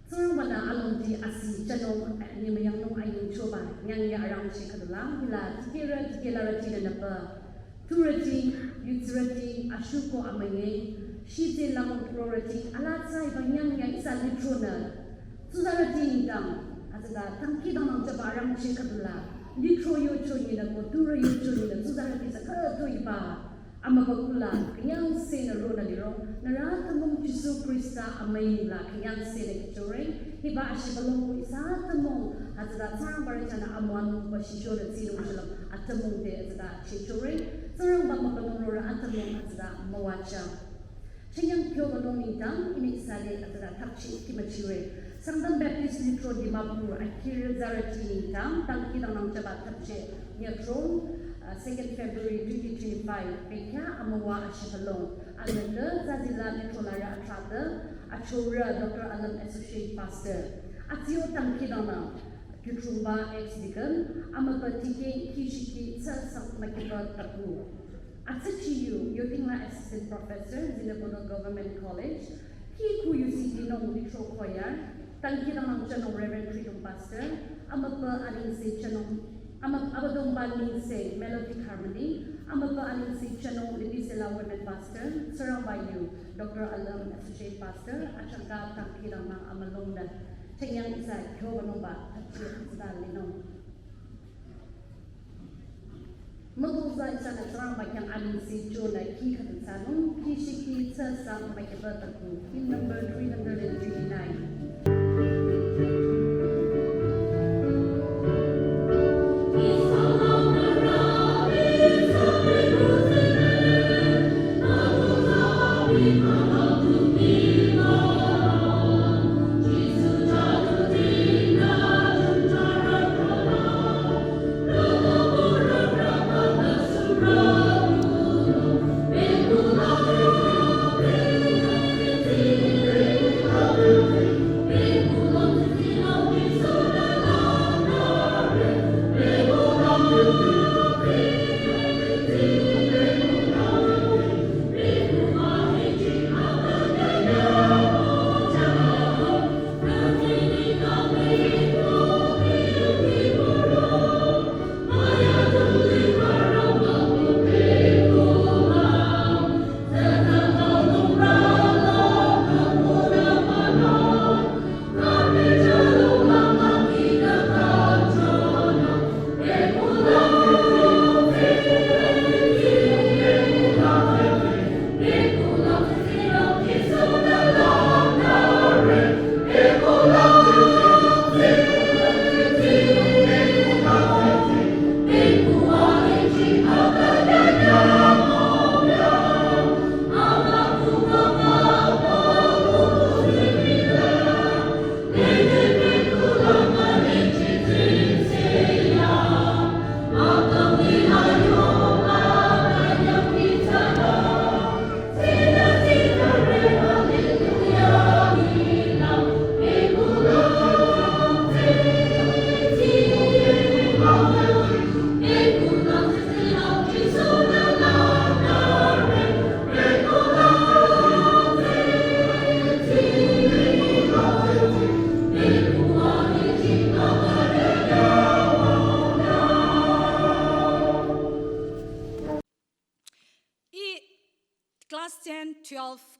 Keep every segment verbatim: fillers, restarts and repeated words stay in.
Tsingrangba-nü alongdi asi jünung, eh, nyümüyangnung ayungchoba nyangya arangcheh khüdula, hila dikehrü dikehlarüti nünüpü, turüti, yutsürüti, ashuko amüye, shitse lang turorüti, alaa tsü hiba nyangya ihsa lithronü, tsuzarüti nengdang, hütsüta dangkhidangnang jüba arangcheh khüdula, lithro yocho nyinü ko turü yocho nyinü, tsuzarüti tsü khüdu hiba amübükuh la, künyangsenü ronü lirong, nührü atümung Jisu Khrista amüi la künyangsenü kihchore, hiba ashibülung ko ihsa atümung, hütsüta Tsingrangbarü chahnü amüwanungba shichonü tsinung shulüm, atümung te hütsüta chehchore, Tsingrangba mübünung rorüh atümung hütsüta müwajüng. Chenyang kyo wünung nengdang, ihnü ihsa te hütsüta thapchi kih müchire. Sangtam Baptist Lithro Dimapur akhirü zarüti nengdang, dangkhidangnang jüba thapchi nyüthrong, uh, second February twenty twenty-five, bekhyah amüwa ashibülung. Anütü Zazila Lithro larü atratü, achorü Doctor Alem Associate Pastor. Atsiyo dangkhidangnang, Kyutrungba ex-deacon, amübü tikeh kihshiki tsüsang mükiba taku. Atsüchiyu, Yotingla Assistant Professor, Zunheboto Government College, Kikhu U C D nung Lithro Choir, dangkhidangnang jünung Reverend Freedom Pastor, amübü anengse jünung, amüb-, Abüdongba nengse Melodic Harmony, amübü anengse jünung Libisela Women Pastor, Tsingrangba yu, Doctor Alem Associate Pastor, achangka dangkhidangnang amülungnü, chenyang ihsa kyo wünungba, thapchi hütsüta linung. Mübüza ihsanü Tsingrangba khyang anengse jünü kih khüdu thsanung, kihshiki tsüsang mükiba taku, hymn number three hundred and twenty-nine.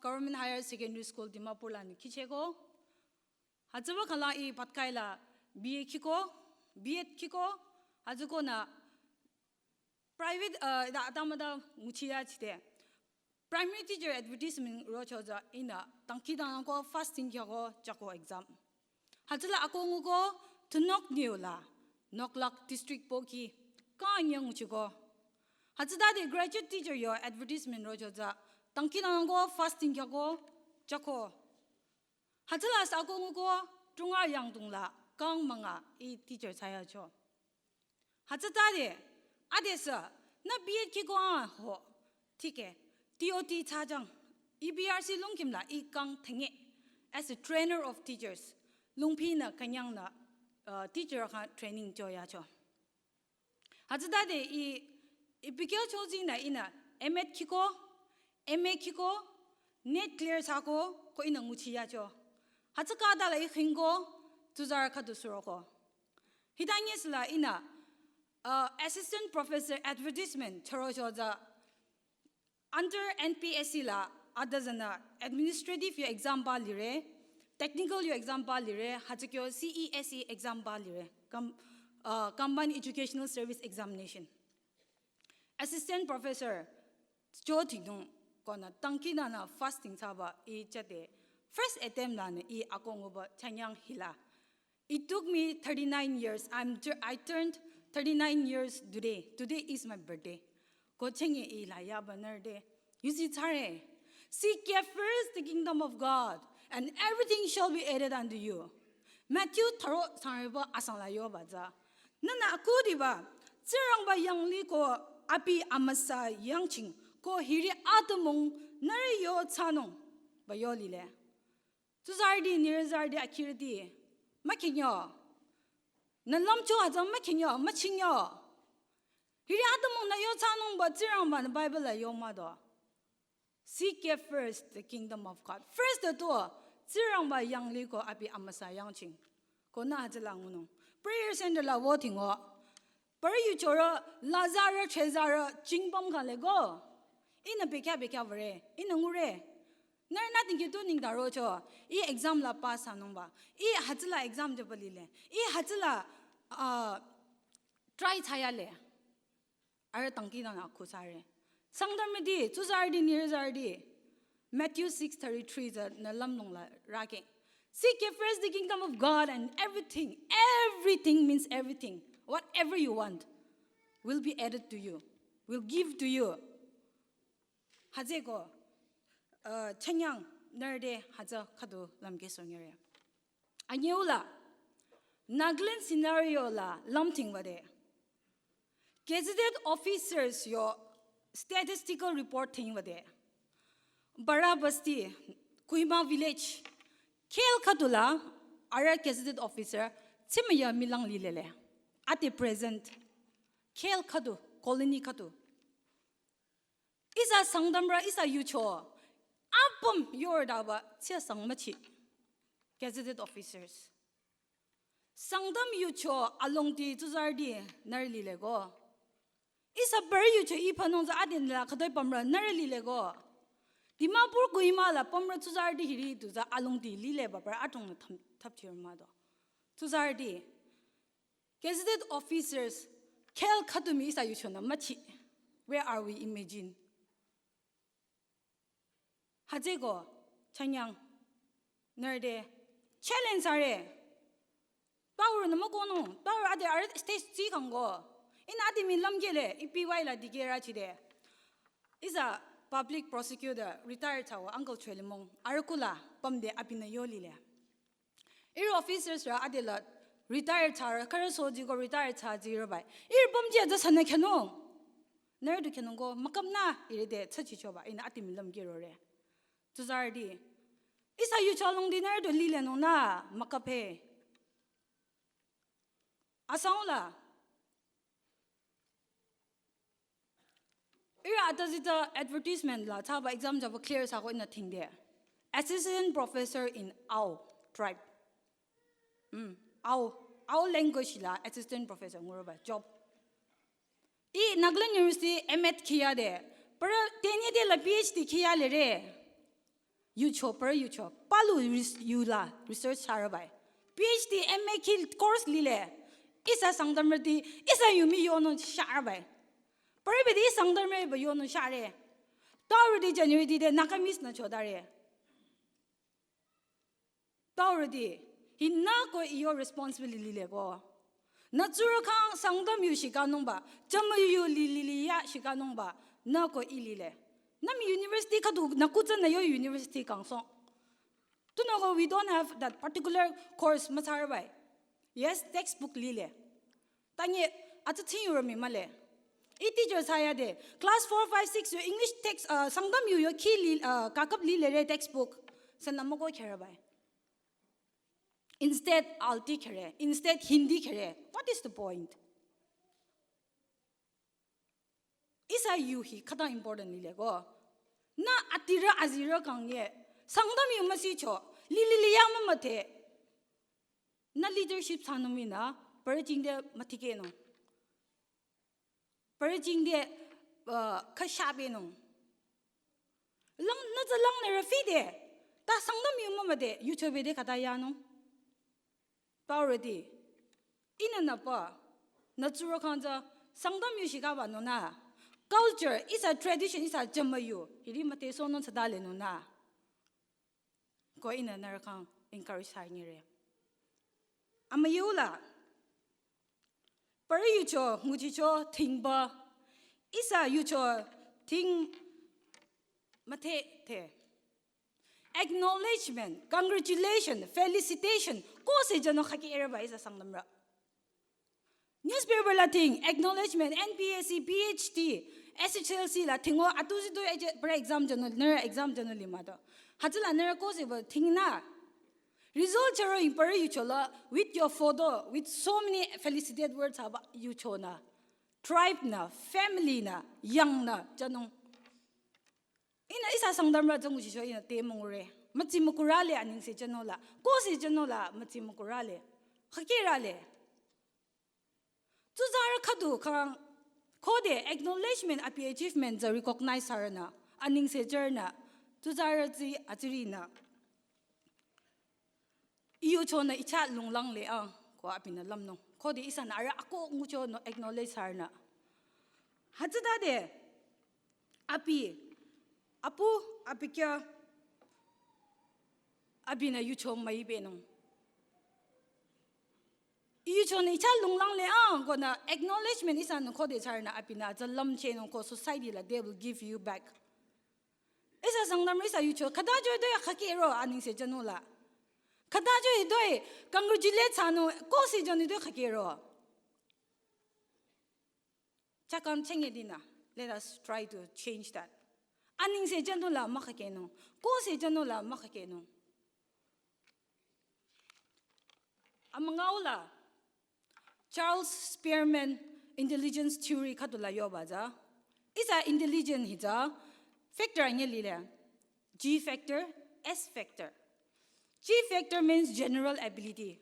Government Higher Secondary School Dimapur la nü khicheko. Hütsüba khala i Patkai la B A khiko, B Ed khiko, hütsükonü private, uh, da, da ma da nguchiya chide. Primary teacher advertisement rocho tsü ihnü dangkhidangnangko fasting khyako chako exam. Hütsüla ako nguko thünok nyiu la, Noklak district pohki, kang yang nguchiko. Hütsütade graduate teacher yo advertisement rocho tsü dangkhidangnangko fasting khyako chako. Hütsüla sü ako nguko tunga yangdong la kang manga i teacher thsayacho. Hütsütade, adesü, nü B Ed khiko a ho, thike, T O T thsajang, E B R C Longkhim la i kang thenge, as a trainer of teachers, Longphinü künyangnü, uh, teacher kha training choyacho. Hütsütade i, i pikyo chozinü ihnü M Ed khiko, M A khiko, NET clear thsako, ko ihnü nguchiyacho. Hütsü khüdala i khingo, tsuzarü khüdu suroko. Hitanyesüla ihnü, uh, assistant professor advertisement chürocho tsü under N P S C la adüzünü administrative yo exam ba lire, technical yo exam ba lire, hütsükyo C E S E exam ba lire, com-, uh, Combined Educational Service Examination. Assistant professor cho thingnung konü dangkhidangnang fasting thsaba i chade first attempt lanü i ako nguba chanyang hila. It took me thirty-nine years. I'm tur-, I turned thirty-nine years today. Today is my birthday. Ko chenge i la yaba nerde. You see, tsare. Seek ye first the kingdom of God, and everything shall be added unto you. Matthew tharo sangreba asang la yoba tsü. Nünü akudiba, Tsingrangba yanglih ko abi amüsa yangching, ko hiri atümung nührü yo thsanung ba yo lile. Tsuzarüti, nirüzarüti, akhirüti, mükhinyo. Nü lümcho hütsü mükhinyo, müchinyo. Hiri atümung nü yo thsanungba Tsingrangba nü Bible la yo mah do. Seek ye first the kingdom of God. First de to, Tsingrangba yanglih ko abi amüsa yangching. Ko nü hütsüla ngunung. Prayer center la wo thingo. Parü yuchorü, lazarü, chezarü, chingbam khale go. Ihnü bekhyah bekhyah würe, ihnü ngure. Nührü nü dingkhidu nengdang rocho. I exam la pass thsanungba. I hütsüla exam de ba lile. I hütsüla, uh, try thsayale. Arüh dangkhidangnang aku thsare. Sangtamrüti, tsuzarüti, nirüzarüti. Matthew six thirty-three tsü nü lümlong la rake. Seek ye first the kingdom of God and everything, everything means everything, whatever you want, will be added to you, will give to you. Hütsüeko, uh, chanyang nerde hütsü khüdu lümkesongere. Anyüula, Nagaland scenario la lümthingwade. Gazetted officers yo statistical report thingwade. Bara Basti, Kohima village, khel khüdula, arüh gazetted officer, tsimüya milang lilele. Ate present, khel khüdu, colony khüdu. Ihsa Sangtamrü, ihsa yucho. Apüm yordaba, tsiya sangmachi. Gazetted officers. Sangtam yucho alongti tsuzarüti nührü lile go. Ihsa parü yucho iphanung tsü adin la khütoi pümrü nührü lile go. Dimapur Kohima la pümrü tsuzarüti hiri tu tsü alongti lileba parü atung na tham-, thapchir mah do. Tsuzarüti. Gazetted officers, khel khüdu mii ihsa yuchonü müchi. Where are we? Imagine. Hütsüeko, chanyang, nerde, challenge are. Power nü mükohnung, power ade arüh stage tsi kangko. Ihnü ade mii lümkele, E P Y la dikehrü chide. Ihsa public prosecutor, retire thsawa, Uncle Cholimong, arüh kula, pümde abinü yo lile. Ihrü officers rü adela retire thsarü, khürü soji ko retire thsaji rübai. Ihrü pümji aja sünü khyünung. Nührü du khyünung ko, müküp nü, ihrü de, thsachichoba, ihnü ati mii lümkerore. Tsuzarüti. Ihsa yucho alongdi nührü du lilenung nü, müküp he. Asangla. Ihrü atazita advertisement la, thsaba exam jüba clear thsako ihnü thingde. Assistant professor in Ao tribe. Hmm, Ao, Ao language la assistant professor ngurüba job. I Nagaland University M Ed khiyade. Parü tenye de la P H D khiyalere. Yucho, parü yucho. Palu res-, yula research thsarübai. P H D, M A khi course lile. Ihsa Sangtamrüti, ihsa yu mii yonung thsarübai. Parü bete Sangtamrüba yonung thsare. Taurüti January ti de Nagamese nü chodare. Taurüti, hinü ko iyo responsibility lile ko. Nü tsurü khyang Sangtam yu shikanungba, Jümü yu li li li ya shikanungba, nü ko i lile. Nü mii university khüdu, nü kutsü nü yo university kangsohng. Tunüo ko we don't have that particular course müthsarübai. Yes, textbook lile. Tanye, atsü thing yurü mii mühle. I teacher thsayade, class four, five, six yo English text, uh, Sangtam yu yo khi li, uh, kakap lile re textbook. Sünü müko kherübai. Instead, Alti khere. Instead, Hindi khere. What is the point? Ihsa yu hi khüta important lile ko. Nü adirü azirü kangye. Sangtam yu müsicho. Li li li ya mümüdhe. Nü leadership thsanung mii nü, parü jingte mütikehnung. Parü jingte, uh, khüshabenung. Lang, nü tsü langnürü fide. Ta Sangtam yu mümüdhe, yucho bete khüta yanung. Taurüti. Ihnü nüpa, nü tsurü khyang tsü, Sangtam yu shikaba nunü. Culture, ihsa tradition, ihsa Jümü yu. Hiri müdhesohnung thsadalenung nü. Ko ihnü nührü khyang encourage thsanyire. Amüyula, parü yucho, nguchicho, thingba, ihsa yucho, thing, müthethe. Acknowledgement, congratulation, felicitation, ko se jünung khakirüba ihsa Sangtamrü. Newspaper la thing, acknowledgement, N P S C, P H D, S H L C la thing o, atu si tu eje, parü exam jünung, nührü exam jünung lima to. Hütsüla nührü ko se ba thing nü. Result chüro in parü yucho la, with your photo, with so many felicitate words haba yucho nü. Tribe nü, family nü, yang nü, jünung. Ihnü ihsa Sangtamrü tsü nguchicho ihnü te müngure. Mütsi mükurale anengse jünung la. Ko se jünung la, mütsi mükurale. Khakirüle. Tsuzarü khüdu khyang khode acknowledgement abi achievement tsü recognize thsarünü, anengse jürünü, tsuzarü tsü atsürinü. I yuchonü I chah lunglangle ang, ko abinü lümnung. Khode ihsanü arüh ako nguchonü acknowledge thsarünü. Hütsütade, abi, apu, abi kya, abinü yucho müibenung. I yuchonü I chah lunglangle ang, konü acknowledgement ihsanü khode thsarünü abinü atsü lümchehnung ko society la they will give you back. Ihsa Sangtamrü ihsa yucho, khüta jo hitoi khakiro anengse jünung la. Khüta jo hitoi congratulate thsanung, ko se jünung hitoi khakiro. Chakang chenge dinü. Let us try to change that. Anengse jünung la mükhakehnung. Ko se jünung la mükhakehnung. Amüngao la Charles Spearman intelligence theory khüdu la yoba tsü. Ihsa intelligence hi tsü factor anyüh lile. G factor, S factor. G factor means general ability.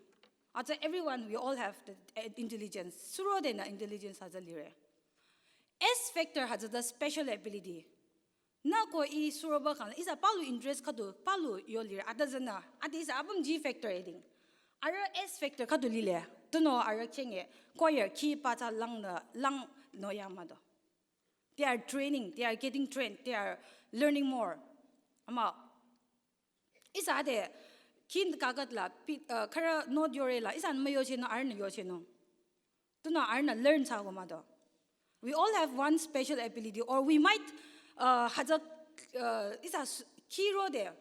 Hütsü everyone, we all have the uh, intelligence. Surodenü intelligence hütsü lire. S factor hütsü the special ability. Nü ko I suroba kang, ihsa palu interest khüdu, palu yo lire, ata tsünü, ata ihsa apüm G factor eding. Arüh S factor khüdu lile, tunüo arüh chenge, choir khi pa tsü langnü, lang no ya mah do. They are training, they are getting trained, they are learning more. Ama, ihsa ade, kin kagat la, pi, uh, khürü note yore la, ihsanü müyochehnung, arühnü yochehnung. Tunüo arühnü learn thsako mah do. We all have one special ability, or we might, uh, hütsü, uh, ihsa s-, khi rode,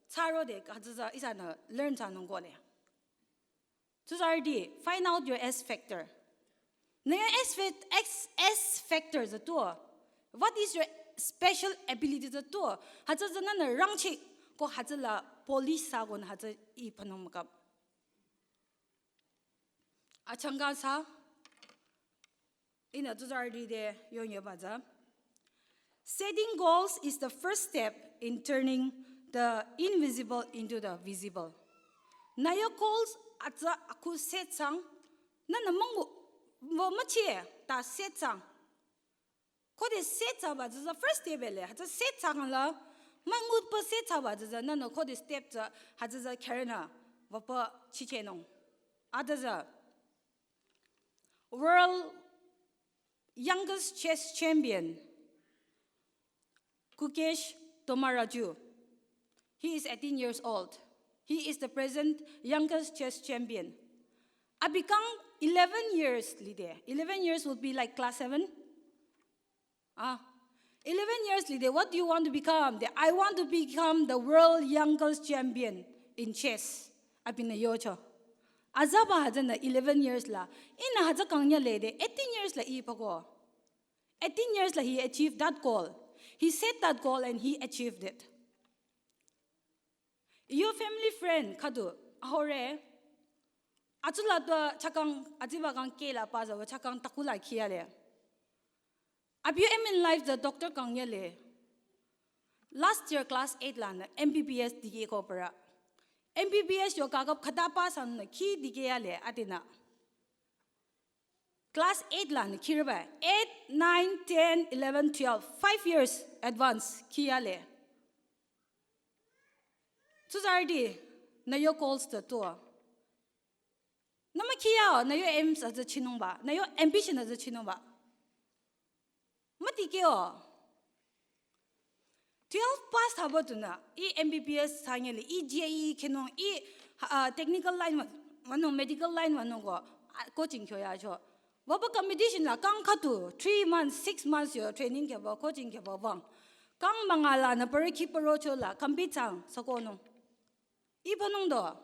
thsa rode, hütsü tsü ihsanü learn thsanung kohle. Tsuzarüti, find out your S factor. Nü S fac-, X, S factor tsü tuo. What is your special ability tsü tuo? Hütsü tsü nünü rangchi, ko hütsü la polish thsakonü hütsü I phanung mükap. Achangka sa, ihnü tsuzarüti te yongyeba tsü. Setting goals is the first step in turning the invisible into the visible. Nü yo goals atsa aku set thsang, nünü müngu, wo müchie, ta set thsang. Khode set thsaba tsü tsü first step le, hütsü set thsang la, Mangutpa se thsaba tsütsü nünü khode step tsü hütsütsü kherünü wüpü chichenung. Atütsü World Youngest Chess Champion Gukesh Dommaraju. He is eighteen years old. He is the present youngest chess champion. Abi kang eleven years lide. Eleven years would be like class seven. Ah, eleven years lide. What do you want to become? De, I want to become the world youngest champion in chess. Abinü yocho. Azaba hütsünü eleven years la. Ihnü hütsü kang nyalede eighteen years la ipako. Eighteen years la he achieved that goal. He set that goal and he achieved it. Your family friend khüdu ahore. Atsula to chakang atsiba kang kela pa za chakang takula khiyale. Abi aim in life the doctor kang yale. Last year class eight lanü M B B S dikehko para. M B B S yo kakap khüta pass anü khi dikeh yale atinü. Class eight lanü khirüba. Eight, nine, ten, eleven, twelve. Five years advance khiyale. Tsuzarüti, nü yo goals tsü tuo. Nü mükhiya, nü yo aims atsü chinungba, nü yo ambition atsü chinungba. Mütikeh-o. Twelve pass thsaba tunü, ih M B B S thsanyele, ih J E E khenung, ih, ah, technical line wü, wünung, medical line wünung ko, ah, coaching kyo yacho. Wüpü competition la kang khüdu, three months, six months yo training kyo wü, coaching kyo wü wüng. Kang münga lanü parü khi parocho la, compete thsang, sakonung. Ih pünung do.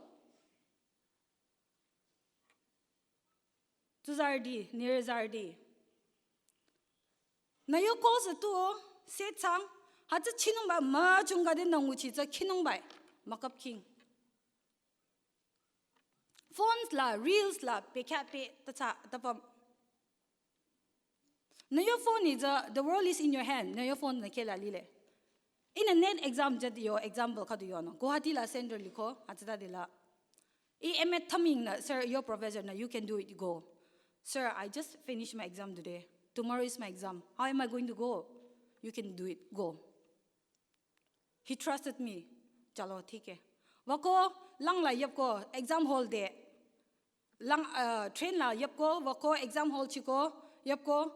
Tsuzarüti, nirüzarüti. Nü yo goals tsü tuo, se thsang, hütsü chinungba müchungkade nü nguchi tsü khinungba, mükap king. Phones la, reels la, pekya pe, ta tsü, ta pam. Nü yo phone ni tsü, the world is in your hand. Nü yo phone nü kela lile. Ihnü NET exam jüde yo example khüdu yonung. Guwahati la center liko, hütsütade la. Ih M.Ed thsamingnü, sir, your professor nü, you can do it, go. Sir, I just finished my exam today. Tomorrow is my exam. How am I going to go? You can do it, go. He trusted me. Chalo, thik hai. Wüko, lang la yüpko, exam hall de. Lang, uh, train la yüpko, wüko, exam hall chiko, yüpko.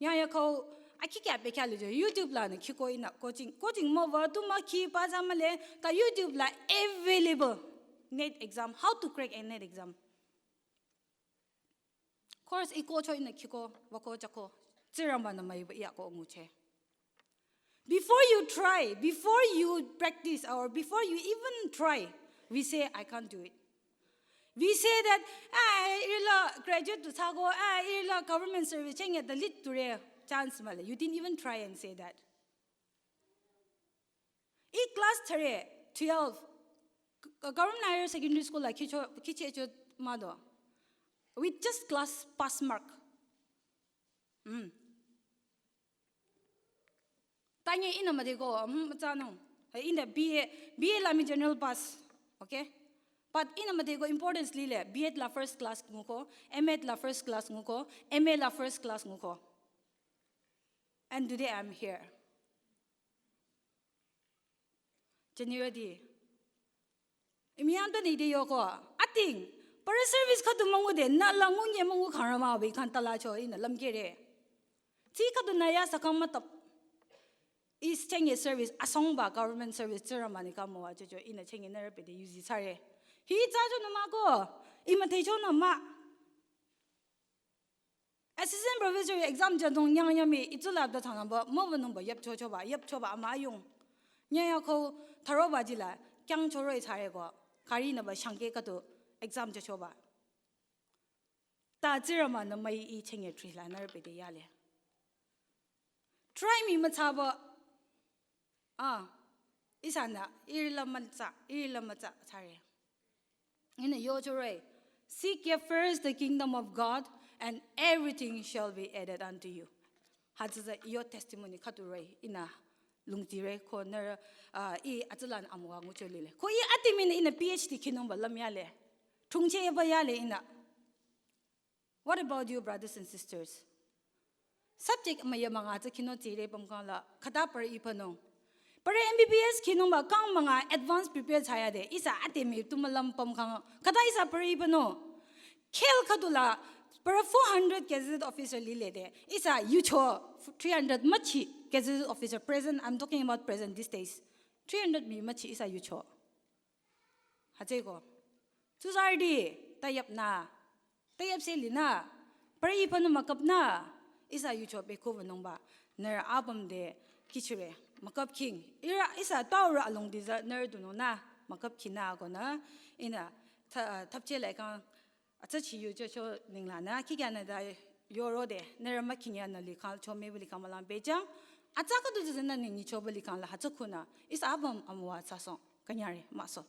Nya ya ko, akhi kya pekya le jo, YouTube lanü khiko ihnü coaching. Coaching mo wü tu mükhi pa za mühle, ta YouTube la available. NET exam, how to crack a NET exam. Course iko cho ihnü khiko, wüko chako. Tsingrangba-nü müiba iyako nguche. Before you try, before you practice, or before you even try, we say, "I can't do it." We say that, "Ah, ihrü la graduate tu thsako, ah, ihrü la government service chenge the lead ture chance mühle." You didn't even try and say that. Ih class three, twelve, G-, Government Higher Secondary School la khicho, khichecho mah do. With just class pass mark. Hmm. Tanye ihnü müdeko, hmm, thsanung. Ihnü B A, B A la mii general pass. Okay? But ihnü müdeko importance lile, B.Ed la first class nguko, M.Ed la first class nguko, M.A la first class nguko. And today I'm here. General di. Ih miyan to ni de yoko. Ating, para service khüdu müngude, nü la ngunye müngu khangrü mah wü khyang tala cho ihnü lümkehre. Tsi khüdu nü ya sakang mütap. Ih chenge service, asongba government service, Tsingrangba-nü kamo wa cho cho, ihnü chenge nührü pede yuzi thsare. Hi thsa chonü mah ko, ih müdhecho nü mah. Assistant professor exam jüdong nyang nyang mii itsu la da thang ba, mo ba nung ba yüpchochoba, yüpchoba ama yung. Nyang ya ko tharo ba jila, kyang choro i thsare ko, kari nü ba shangke khüdu exam jüchoba. Ta Tsingrangba-nü müi ih chenge thrila nührü pede yale. Try mii müthsaba. Ah, ihsanü, ihrü la mütsa, ihrü la mütsa thsare. Ihnü yochore, "Seek ye first the kingdom of God, and everything shall be added unto you." Hütsütsü yo testimony khüdu re, ihnü lungtire ko nührü, ah, ih atsülan amüwa ngucho lile. Ko ih atiminü ihnü P H D khinungba lümyale. Chungcheba yale ihnü. What about you, brothers and sisters? Subject müya münga tsü khino tsire pümkhang la, khüta parü ipünung. Parü M B B S khinungba kang münga advance prepare thsayade, ihsa ade mi tumülam püm kang, khüta ihsa parü iba no. Khel khüdula, parü four hundred gazetted officer lilede, ihsa yucho three hundred müchi gazetted officer present, I'm talking about present these days. Three hundred mi müchi ihsa yucho. Hütsüeko. Tsuzarüti, tayapnü. Tayapse linü. Parü iba no müküpnü. Ihsa yucho bekhu wünungba. Nührü apüm te kihchire. Müküp khing. Ihrü ihsa taurü alongdi tsü nührü dunungnü. Müküp khinü konü. Ihnü ta-, thapche laikang. Atsa chi yucho cho ninglanü. Kikyanü ta yorode. Nührü mükhinyanü likhang cho mübü likhang mülang pehjang. Atsa khüdu tsünü ning nyichoba likhang la hütsü khunü. Ihsa apüm amüwa thsasong. Künyare, müso.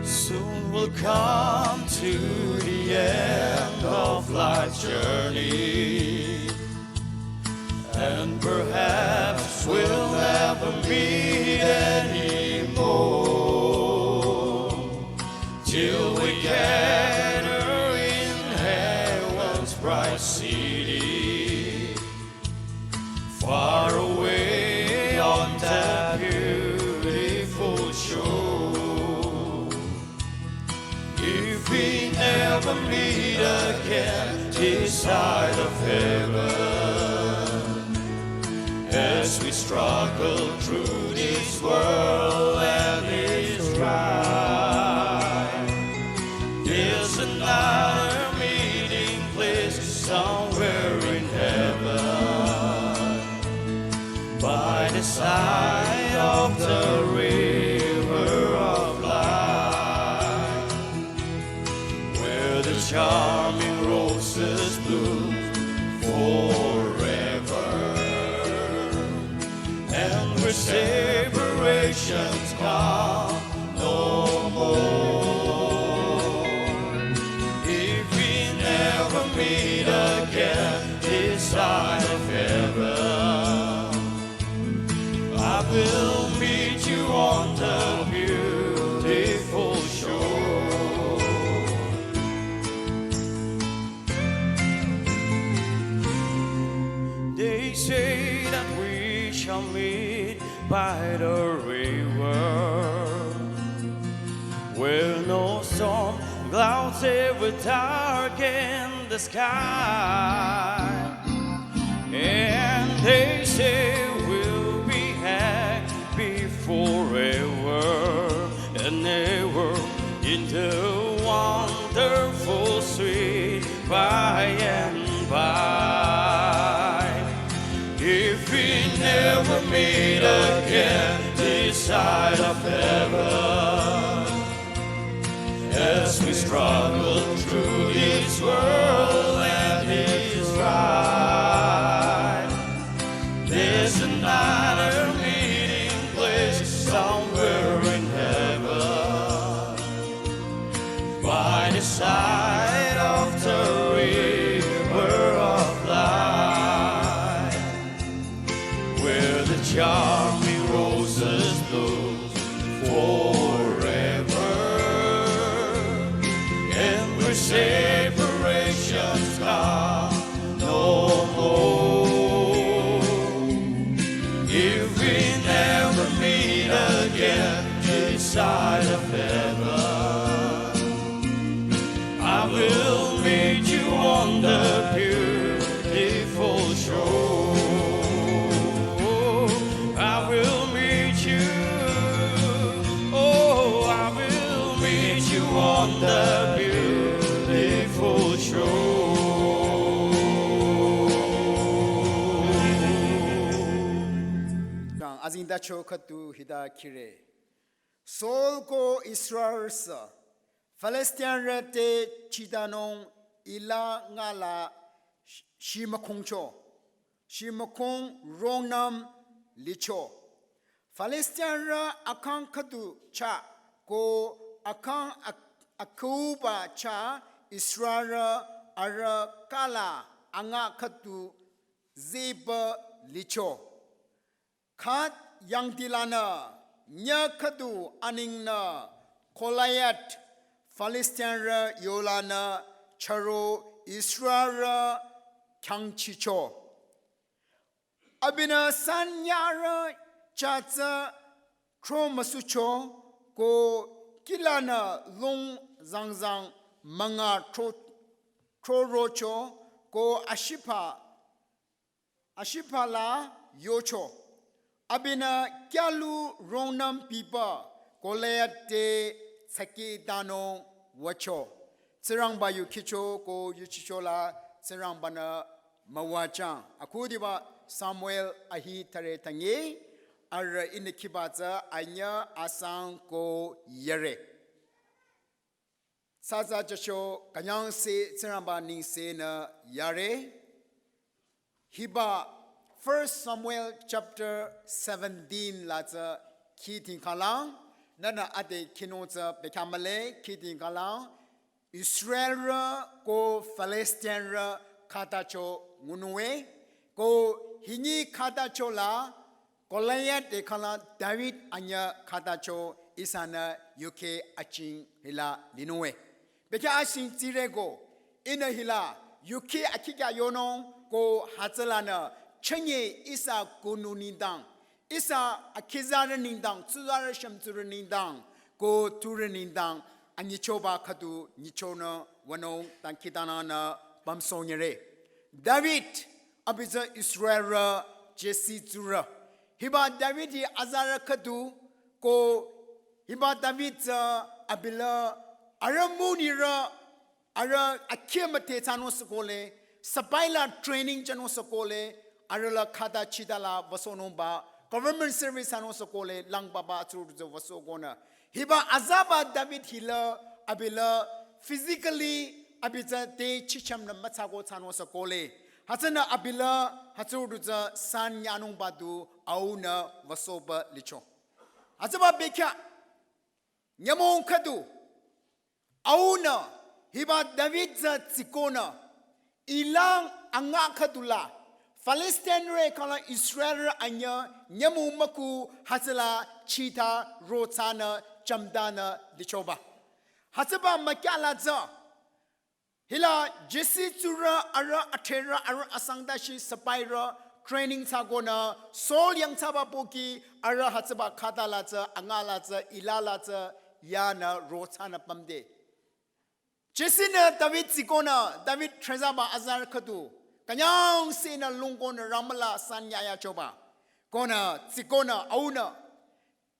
Soon we'll come to the end of life's journey, and perhaps we'll never meet anymore, till we gather in heaven's bright city, far away on that beautiful shore. If we never meet again this side of heaven, as we struggle through this world and its strife, there's another meeting place somewhere in heaven, by the side of the river of life, where the charming roses bloom forever, and where separations come no more. If They say that we shall meet by the river, where no storm clouds ever darken the sky. And they say we'll be happy forever and ever in the wonderful sweet by and by. If we never meet again this side of heaven, as we struggle through this world and this ride, there's another meeting place somewhere in heaven, by the side of the river of life, where the charming roses bloom forever, and where separations come no more. If we never meet again this side of heaven, I will meet you on the beautiful shore. I will meet you. Oh, I will meet you on the beautiful shore. Kang azingdacho khüdu hita khire. Saul ko Israel sü Filistinrü te chitanung Ela ngala shi-, shimükhungcho, shimükhung rongnüm licho. Filistinrü akhang khüdu chah ko akhang ak-, akhuba chah Israelrü arüh kala anga khüdu zehba licho. Khat yangdilanü nyü khüdu aningnü Goliath Filistinrü yolanü chüro Israelrü khyangchicho. Abinü san nyarü chatsü thromüsucho ko kilanü lung zangzang münga thro-, throrocho ko ashipü ashipü la yocho. Abinü kyalu rongnüm pipü Goliath te tsaki danung wücho. Tsingrangba yu khicho ko yuchicho la Tsingrangbanü müwajang. Akhudiba Samuel ahi thüre thüngi arüh ihnü khiba tsü anyü asang ko yare. Tsatsa jücho künyangse Tsingrangba nengsenü yare. Hiba First Samuel chapter seventeen la tsü khiting khalang, nünü ade khinung tsü bekhyah mühle khiting khalang, Israelrü ko Filistinrü khatacho ngununge, ko hingi khatacho la Goliath te khala David anyü khatacho ihsanü yukheh aching hila linunge. Bekhyah ashing tsire ko, ihnü hila yukheh akhikhya yonung ko hütsülanü chünye ihsa kunu nengdang, ihsa akhizarü nengdang, tsuzarü shümtsurü nengdang, ko tsurü nengdang, anyichoba khüdu nyichonü wünung dangkhidangnangnü pümsohnyüre. David, abi tsü Israelrü Jesse tsurü. Hiba David hi azarü khüdu ko hiba David tsü abi la arüh münirü arüh akhi müdhe thsanung sükole, sipai la training thsanung sükole, arüh la khata chita la wüsohnungba, government service thsanung sükole, langbaba tsurü tsü wüsohkonü. Hiba azaba David hila abi la physically abi tsü te chichamnü mütsako thsanung sükole. Hütsünü abi la hütsürü tsü san nyanungba du aunü wüsohba licho. Hütsüba bekhyah nyümong khüdu aunü hiba David tsü tsikonü ilang anga khüdula Filistinrü khala Israelrü anyü nyümong müku hütsüla chita rothsanü chamdanü dichoba. Hütsüba mükyala tsü hila Jesse tsurü arüh atherü arüh asang dashi sipairü training thsakonü Saul yangthsaba pohki arüh hütsüba khata la tsü, anga la tsü, ila la tsü, yanü ro thsanü pümde. Jesünü David tsikonü, David dhrezaba azarü khüdu, künyangsehnü lungkonü Ramala san yayachoba. Konü tsikonü aunü,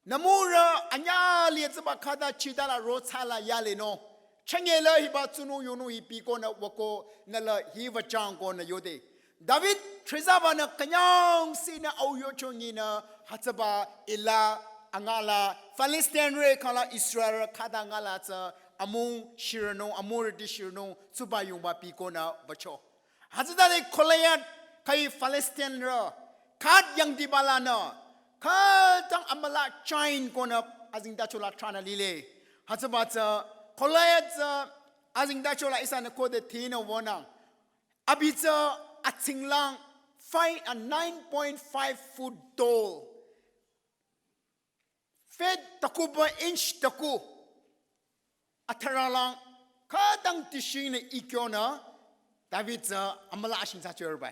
nümürü anyahli tsüba khata chitala ro thsala yalenung. Changela hiba tsunung yonung hi pikonü wüko nüla hi wüchangkonü yode. David dhrezaba nü künyangsehnü au yocho nyinü hütsüba ila anga la Filistinrü khala Israelrü khata anga la tsü amung shiranung, amung rüti shiranung, tsuba yungba pikonü wücho. Hütsütade Goliath khai Filistinrü, khat yangdiba lanü, khütang amüla chain konü azengtachola thranü lile. Hütsüba tsü Goliath tsü azengtachola ihsanü khode thinü wünang. Abi tsü atsinglang five, a nine point five foot tall. Feet taku ba inch taku. Atharalang khütang tishingnü ikyonü David tsü amüla ashing thsachoba.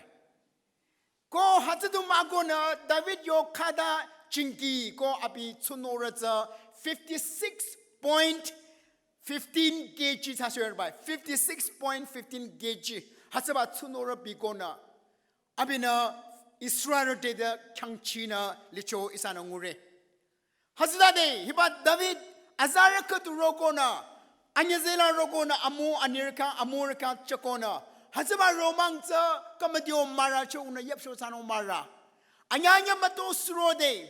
Ko hütsü du mah konü David yo khata chingki ko abi tsunorü tsü fifty-six point fifteen K G thsachoba. Fifty-six point fifteen K G. Hütsüba tsunorü pikonü abinü Israelrü te de khyangchinü licho ihsanü ngure. Hütsütade hiba David azarü khüdu rokonü, anyüzehla rokonü, amung anirü khyang, amurü khyang chakonü, hütsüba romang tsü kamadio mara chonü yüpcho thsanung mara. Anyanya müto sürode,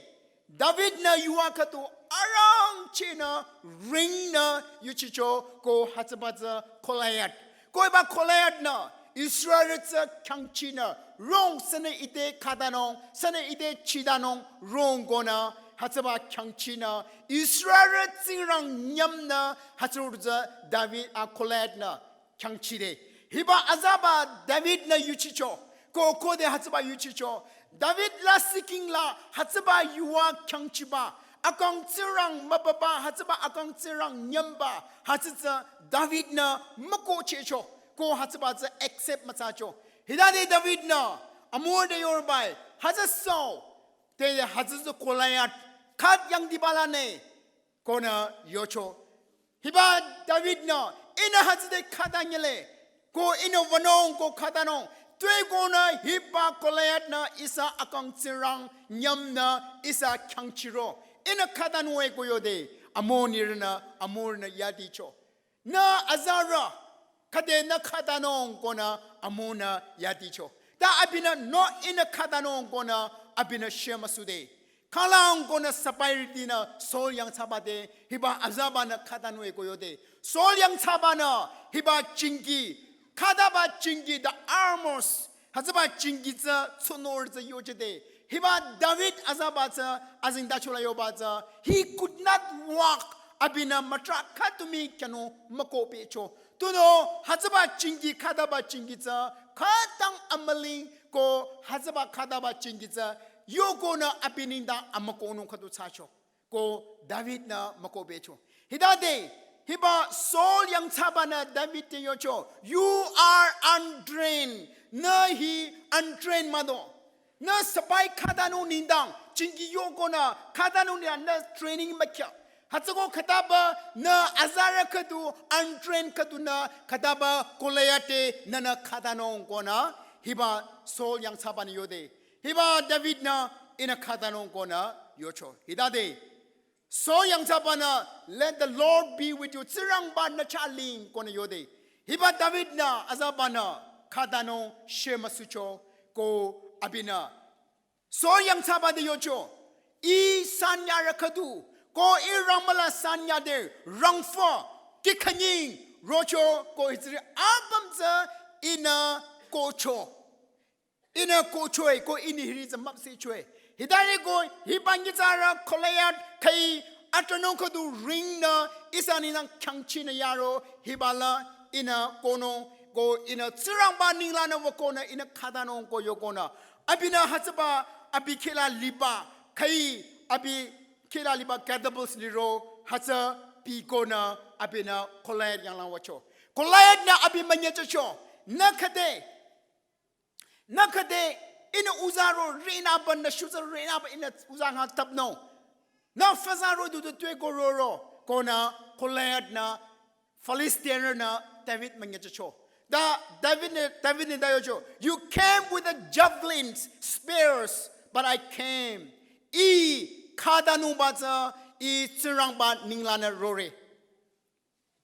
David-nü yuva khüdu arangchehnü ringnü yuchicho ko hütsüba tsü Goliath. Ko hiba Goliath-nü Israel tsü khyangchinü rong sünü ite khatanung, sünü ite chitanung rong konü hütsüba khyangchinü Israel tsingrang nyümnü hütsürü tsü David a Goliath-nü khyangchide. Hiba azaba David-nü yuchicho. Ko khode hütsüba yuchicho. David la siking la hütsüba yuva khyangchiba. Akang tsingrang mübüba hütsüba akang tsingrang nyümba. Hütsü tsü David-nü mükohchehcho. Ko hütsüba tsü accept müthsacho. Hitade David-nü amur de yorbai. Hütsü Saul. Te hütsü tsü Goliath. Khat yangdiba lanü konü yocho. Hiba David-nü, ihnü hütsüde khatanyele, ko ihnü wünung ko khatanung, tuekonü hiba Goliath-nü ihsa akang tsingrang nyümnü ihsa khyangchiro. Ihnü khatanung-e ko yode, amonirünü, amurünü yadicho. Nü azarü, khüde nü khatanung konü amunü yadicho. Ta abinü no ihnü khatanung konü abinü shemüsude. Khalang konü sipairütinü Saul yangthsaba te hiba azabanü khatanung-e ko yode. Saul yangthsabanü hiba chingki, khataba chingki, the armors, hütsüba chingki tsü tsunor tsü yochide. Hiba David azaba tsü azengtachola yoba tsü, he could not walk. Abinü mütra khütumi khyünü mükohpehcho. Tunüo hütsüba chingki, khataba chingki tsü khütang amüling ko hütsüba khataba chingki tsü yokonü abi nengdang amükohnung khüdu thsacho. Ko David-nü mükohpehcho. Hitade, hiba Saul yangthsabanü David te yocho, "You are untrained." Nü hi untrained mah do. Nü sipai khatanung nengdang, chingki yokonü khatanung nengdang nü training mükhya. Hütsüko khataba nü azarü khüdu, untrained khüdunü khataba Goliath te nünü khatanung konü hiba Saul yangthsabanü yode. Hiba David-nü ihnü khatanung konü yocho. Hitade Saul yangthsabanü, "Let the Lord be with you." Tsingrangba nü chah ling konü yode. Hiba David-nü azabanü khatanung shemüsucho ko abinü Saul yangthsaba te yocho. Ih sanyarü khüdu, ko ih Ramala sanyade rangfü, kih khanying rocho ko hitsüri apüm tsü ihnü kohcho. Ihnü kohcho-e ko ihnü hiri tsü müpsehcho-e. Hitari ko hiba nyitsarü Goliath khai atranung khüdu ringnü ihsa nengdang khyangchinü yaro hibala ihnü kohnung ko ihnü Tsingrangba nenglanü wükonü ihnü khatanung ko yokonü. Abinü hütsüba abi khehla liba khai abi khehla liba catapult liro hütsü pikonü abinü Goliath yanglang wücho. Goliath-nü abi münyechacho. Nü khüde Nü khüde Ihnü uza ro rünaba, nü shuza rünaba, ihnü uza nga tapnung. Nü füza ro du du tue ko roro. Konü Goliath nü Philistine nü David münyachacho. Ta David nü, David nü ta yocho, "You came with the javelins, spears, but I came." Ih khatanungba tsü, ih Tsingrangba ninglanü rore.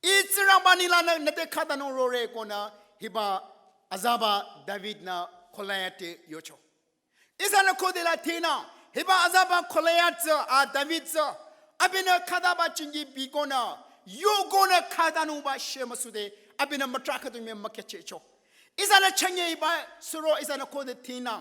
Ih Tsingrangba ninglanü nüte khatanung rore konü hiba azaba David nü Goliath te yocho. Ihsanü khodela thinü, hiba azaba Goliath tsü, a David tsü, abinü khataba chingi bikonü, yokonü khatanungba shemüsude, abinü mütra khüdu me mükyachecho. Ihsanü chünye hiba suro, ihsanü khode thinü.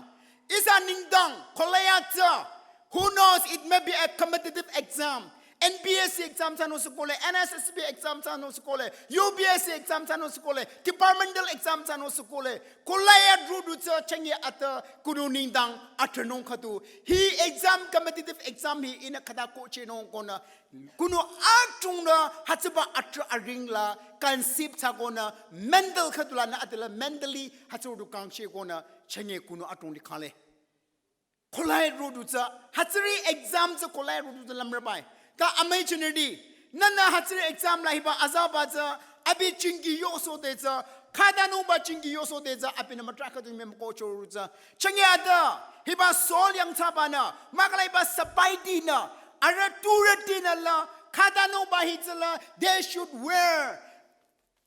Ihsa nengdang Goliath tsü, who knows, it may be a competitive exam. N P S C exam thsanung sükole, N S S B exam thsanung sükole, U P S C exam thsanung sükole, departmental exam thsanung sükole. Goliath rodu tsü chünye atü kunu nengdang athranung khüdu. Hi exam, competitive exam hi ihnü khata kohchehnung konü. Kunu atungnü hütsüba atrah aring la conceive thsa konü mental khüdu lanü atila mentally hütsü rodu kangcheh konü chünye kunu atung likhale. Goliath rodu tsü, hütsüri exam tsü Goliath rodu tsü lümrübai. Ta amüi jünirüti, nünü hütsüri exam la hiba azaba tsü, abi chingi yosode tsü, khatanungba chingi yosode tsü, abinü mütra khüdu me mükohcho ro tsü. Chünye atü, hiba Saul yangthsabanü, müküla hiba sipahitinü, arüh turütinü la, khatanungba hi tsü la, they should wear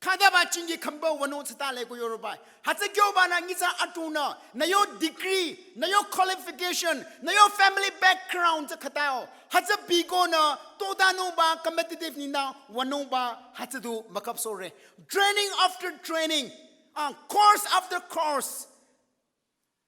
khataba chingi khümba wünung tsütale ko yorobai. Hütsü kyobanü nyitsarü atunü, nü yo degree, nü yo qualification, nü yo family background tsü khatao. Hütsü bikonü, totanungba, competitive nina, wünungba, hütsü du mükapsore. Training after training, ah, course after course.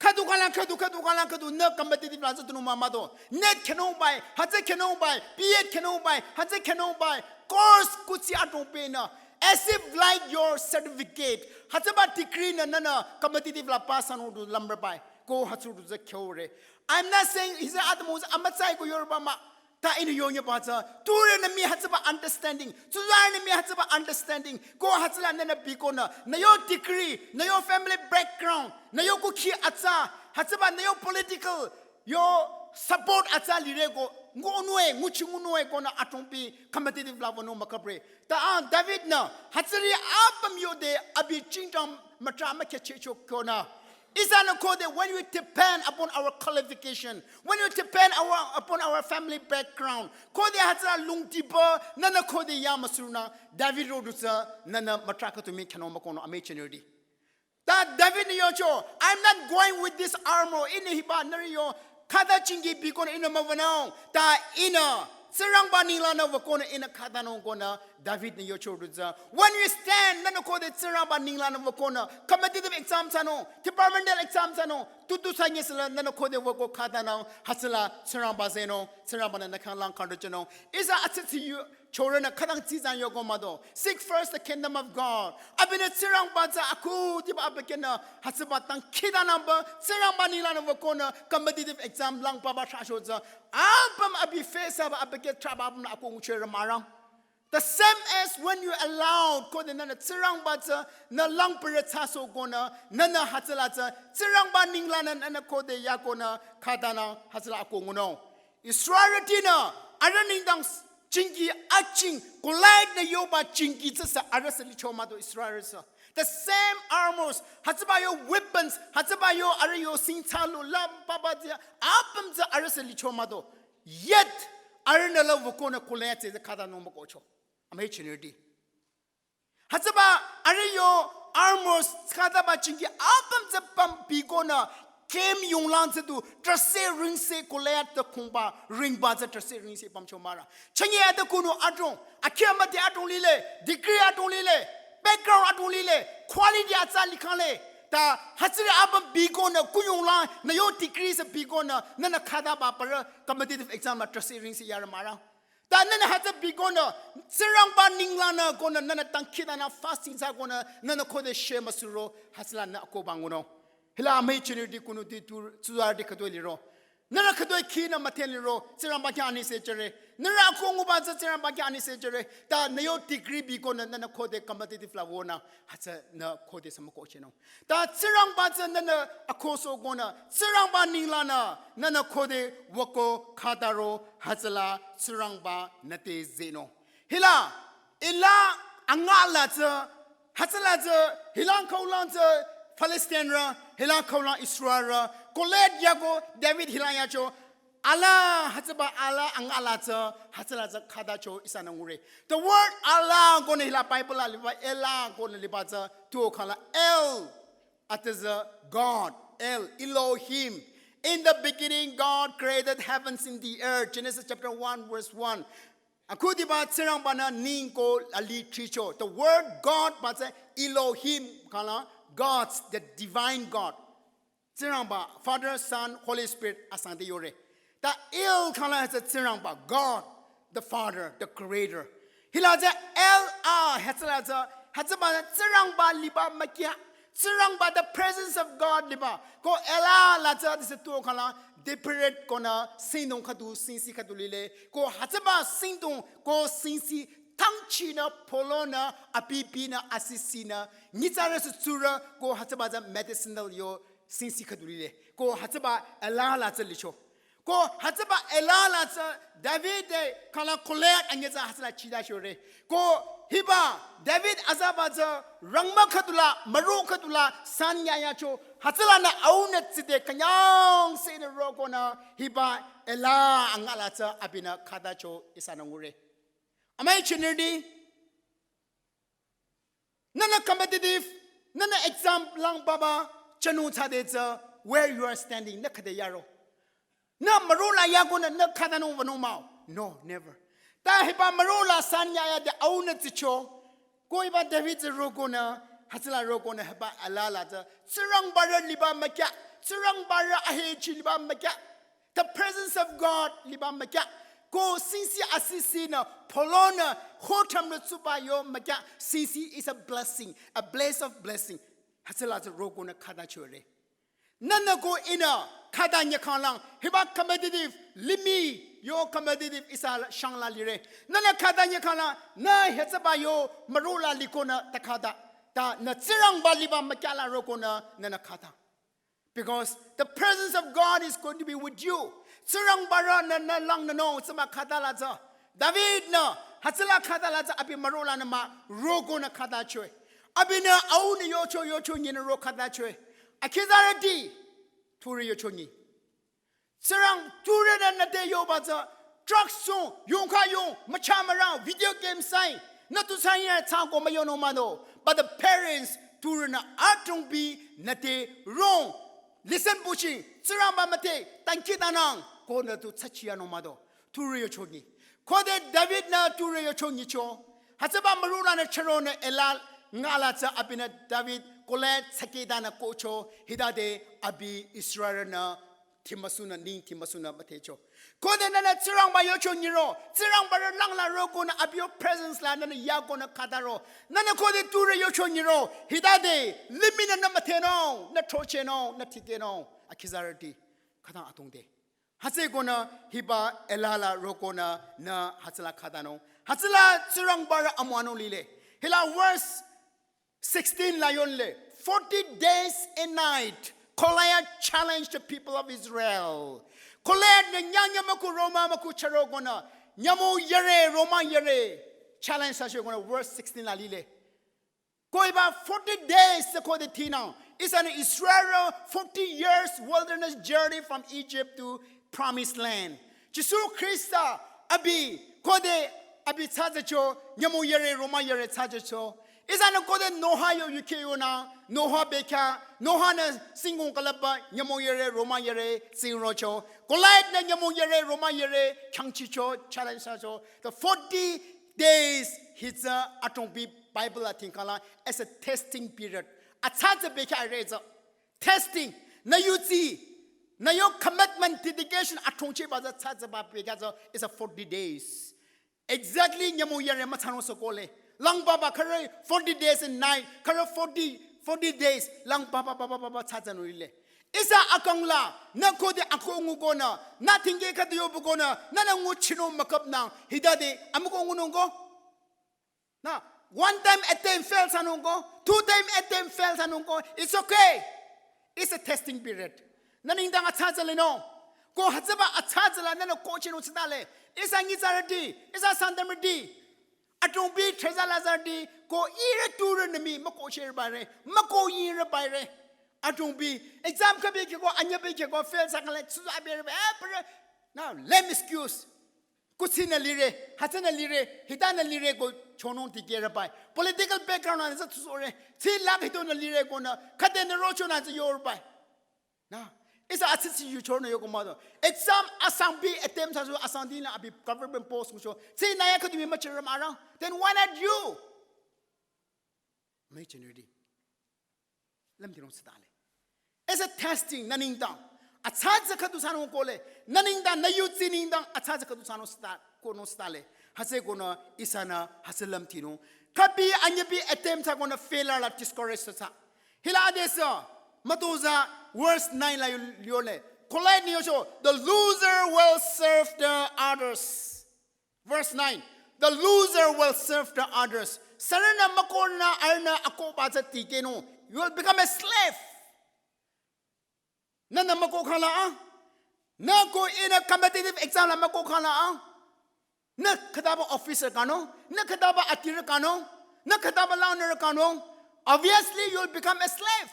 Khüdu khala khüdu, khüdu khala khüdu, nü competitive la tsü tunung mah mah do. NET khenungbai, hütsü khenungbai, B Ed khenungbai, hütsü khenungbai. Course kuthsi atung pehnü. As if like your certificate. Hütsüba degree nü, nünü competitive la pass thsanung du lümrübai. Ko hütsü du tsü khyore. I'm not saying, he said, atümung tsü amütsai ko yoroba mah. Ta ihnü yonyeba tsü, turünü mii hütsüba understanding, tsuzarünü mii hütsüba understanding, ko hütsüla nünü bikonü, nü yo degree, nü yo family background, nü yo kukhi atsa, hütsüba nü yo political, yo support atsa lire ko, ngunung e, nguchi ngunung e konü atung pi competitive la wünung mükapre. Ta a David nü, hütsüri apüm yode abi chingdang mütra mükyachecho konü. Ihsanü khode, when we depend upon our qualification, when we depend our, upon our family background, khode hütsüla lungtiba, nünü khode yamüsurünü, David rodu tsü, nünü mütra khüdu me khyünung mükohnung amüi jünirüti. Ta David nü yocho, "I'm not going with this armor." Ihnü hiba nüri yo, khata chingi bikonü ihnü müwünung. Ta ihnü, Tsingrangba ninglanü wükonü ihnü khatanung konü, David nü yocho rodu tsü. When you stand, nünü khode Tsingrangba ninglanü wükonü, competitive exam thsanung, departmental exam thsanung, tutu thsanye süla nünü khode wüko khatanung, hütsüla Tsingrangba zehnung, Tsingrangbanü nü khyang lang kangdochenung. Ihsa atsatsi yu, chorünü khütang tsizang yoko mah do. Seek first the kingdom of God. Abinü Tsingrangba tsü akhudiba abükyünü hütsüba dangkhidangnangba Tsingrangba ninglanü wükonü competitive exam lang papa trahcho tsü. Apüm abi face thsaba abükyü trahba apümnü akoh nguchire mah rang. The same as when you allow khode nünü Tsingrangba tsü nü langpürü thsasoh konü nünü hütsüla tsü Tsingrangba ninglanü nünü khode yakonü khatanü hütsüla akoh ngunung. Israelrütinü arüh nengdang chingi aching, Goliath nü yoba chingi tsüsü arüh sü licho mah do Israelrü sü. The same armors, hütsüba yo weapons, hütsüba yo arüh yo singtsalu lang papa tsü, apüm tsü arüh sü licho mah do. Yet, arühnü la wükonü Goliath tsü khatanung mükohcho. Amüi jünirüti. Hütsüba arüh yo armors khataba chingi apüm tsü püm bikonü khyüm yonglang tsü du trahse ringse Goliath te khungba ringba tsü trahse ringse pümcho mah rang. Chünye atü kunu atung, akhi amüde atung lile, degree atung lile, background atung lile, quality atsa likhangle. Ta hütsüri apüm bikonü kunyonglang, nü yo degree sü bikonü, nünü khataba parü competitive exam la trahse ringse yare mah rang. Ta nünü hütsü bikonü, Tsingrangba ninglanü konü, nünü dangkhidangnang fasting thsa konü, nünü khode shemüsuro, hütsüla nü akohba ngunung. Hila amüi jünirüti kunu ti tu, tsuzarüti khütoi liro. Nührü khütoi khinü müdhenliro, Tsingrangba khyang anise jüre. Nührü akhunguba tsü Tsingrangba khyang anise jüre. Ta nü yo degree bikonü nünü khode competitive la wonü, hütsünü khode sü mükohchehnung. Ta Tsingrangba tsü nünü akhosohkonü, Tsingrangba ninglanü, nünü khode wüko khataro, hütsüla Tsingrangba nü te zehnung. Hila, Ela angala tsü, hütsüla tsü, hilang khaulang tsü Palestinrü, hilang khaulang Israelrü, Goliath yako David hilang yacho, ala hütsüba ala angala tsü, hütsüla tsü khatacho ihsanü ngure. The word ala konü hila Bible la liba, Ela konü liba tsü, tuo khala El, it is a God, El, Elohim. In the beginning, God created heavens and the earth. Genesis chapter one, verse one. Akhudiba Tsingrangba-nü ning ko ali thricho. The word God ba tsü Elohim khala gods, the divine God. Tsingrangba, Father, Son, Holy Spirit asang te yore. Ta El khala tsü Tsingrangba, God, the Father, the Creator. Hila tsü El a, hütsüla tsü, hütsüba Tsingrangba liba mükya. Tsingrangba, the presence of God liba. Ko Ela la tsü, this is tuo khala, departed konü, singdong khüdu, singsi khüdu lile. Ko hütsüba singdong, ko singsi, tangchinü, pholonü, abibinü, asisinü, nyitsarü sü tsurü, ko hütsüba tsü medicinal yo, singsi khüdu lile. Ko hütsüba Ela la tsü licho. Ko hütsüba Ela la tsü David de khala Goliath anyütsü hütsüla chida shore. Ko hiba David azaba tsü rangma khüdula, maru khüdula, san yayacho, hütsülanü aunü tside kanyang senü rokonü hiba Ela angala tsü abinü khatacho ihsanü ngure. Amai chinirdi, nünü competitive, nünü exam lang baba, chanu thsade tsü, where you are standing, nü khüde yaro. Nü maru la yakonü, nü khatanung vanung mah-o. No, never. Ta hiba maru la san yaya de aunü tsicho. Ko hiba David tsü rokonü, hütsüla rokonü hiba Ela la tsü. Tsingrangba rü liba mükya, Tsingrangba rü ahechi liba mükya. The presence of God liba mükya. Ko singsi asisinü, pholonü, hotamnü tsuba yo mükya. Singsi is a blessing, a place of blessing. Hütsüla tsü rokonü khata chore. Nünü ko ihnü khata nyekhalang, hiba competitive, limih yo competitive ihsa shangla lire. Nünü khata nyekhalang, nü hütsüba yo maru la likonü ta khata. Ta nü Tsingrangba liba mükya la rokonü nünü khata. Because the presence of God is going to be with you. Tsingrangba rü nü, nü langnünung tsüma khata la tsü. David-nü, hütsüla khata la tsü abi maru lanü mah, rokonü khata choi. Abinü aunü yocho, yocho nyinü ro khata choi. Akhizarüti, tsurü yocho nyi. Tsingrang tsurünü nü te yoba tsü, drugs sung, yongkha yong, mücha mürang, video game sai, nü tu sai ya tsang ko müyonung mah-o. But the parents, tsurünü atungbi nü te rong. Listen buchi, Tsingrangba müdhe, tangki tanang, ko nü tu tsachi yanung mah-o. Tsurü yocho nyi. Khode David-nü tsurü yocho nyicho. Hütsüba maru lanü chüronü Ela ngala tsü abinü David Goliath tsakehtanü kohcho, hitade abi Israelnü thimasunü, ning thimasunü müdhecho. Khode nünü Tsingrangba yocho nyiro, Tsingrangba rü langla rokonü abi yo presence la nünü yakonü khataro. Nünü khode tsurü yocho nyiro, hitade, limihnü nü müdhenung, nü throchehnung, nü thikehnung, akhizarüti, khütang atungde. Hütsükonü hiba Ela la rokonü nü hütsüla khatanung. Hütsüla Tsingrangba rü amüwanung lile. Hila verse sixteen la yonle. Forty days and night, Goliath challenged the people of Israel. Goliath-nü nyangnyü müku roma müku chürokonü. Nyümong yere, roma yere. Challenge thsachokonü verse sixteen la lile. Ko hiba forty days khode thinang. Ihsanü Israel forty years wilderness journey from Egypt to promised land. Jisu Khrista abi khode abi thsajacho, nyümong yere, roma yere thsajacho. Ihsanü khode Noah yo yukheh yonü, Noah bekhyah, Noah-nü singkong külüpba, nyümong yere, roma yere, tsingrocho. Goliath-nü nyümong yere, roma yere, khyangchicho, challenge thsacho. The forty days hi tsü atungbi Bible la thingkhala as a testing period. Atsa tsü bekhyah re tsü. Testing. Nü yudsi. Nü yo commitment, dedication atungchehba tsü atsa tsüba bekhyah tsü is a forty days. Exactly nyümong yere mütsanung sü kohle. Lang baba khürü forty days and night. Khürü forty, forty days. Lang baba, baba, baba thsatsanung lile. Ihsa akang la, nü khode akoh ngukonü, nü tingge khüdu yobukonü, nünü nguchinung müküpnang, hitade, amükoh ngunung ko. Na, one time attempt fail thsanung ko, two time attempt fail thsanung ko, it's okay. It's a testing period. Nü nengdang atsa tsü lenung. Ko hütsüba atsa tsü la nünü kohchinung tsütale. Ihsa nyitsarüti, ihsa Sangtamrüti. Adrongbi theza lazarüti, ko ihrü turü nü mii, mükohchirü bare, mükoh yirü bare. Adrongbi, exam khübi kiko, anyübi kiko, fail thsakhale, tsuzabere, eh, bare. Na, lame excuse. Kuthsinü lire, hütsünü lire, hitanü lire ko chonung dikehrü bai. Political background nü tsü tsuzore, tsi lak hitonü lire konü, khüdenü rochonü tsü yor bai. Na, ihsa atsitsi yuchonü yoko mado. Exam asangbi attempt thsasu asangdi nü abi government post ngucho. Tsi nü ya khüdu mii müchirü mara. Then why not you? Amüi jünirüti. Lümtinung sitale. It's a testing, nü nengdang. Atsa tsü khüdu thsanung kohle. Nü nengdang, nü yutsi nengdang, atsa tsü khüdu thsanung sita, konung sitale. Hütsü konü ihsanü, hütsü lümtinung. Khübi anyübi attempt thsa konü failure la discourage thsa. Hila adesü, mütozah verse nine la yo-, yole. Goliath nü yocho, the loser will serve the others. Verse nine, the loser will serve the others. Sürünü mükohnü arühnü akohba tsü tikehnung. You will become a slave. Nünü mükoh khala a. Nü ko ihnü competitive exam la mükoh khala a. Nü khütaba officer kanung. Nü khütaba adirü kanung. Nü khütaba launürü kanung. Obviously, you will become a slave.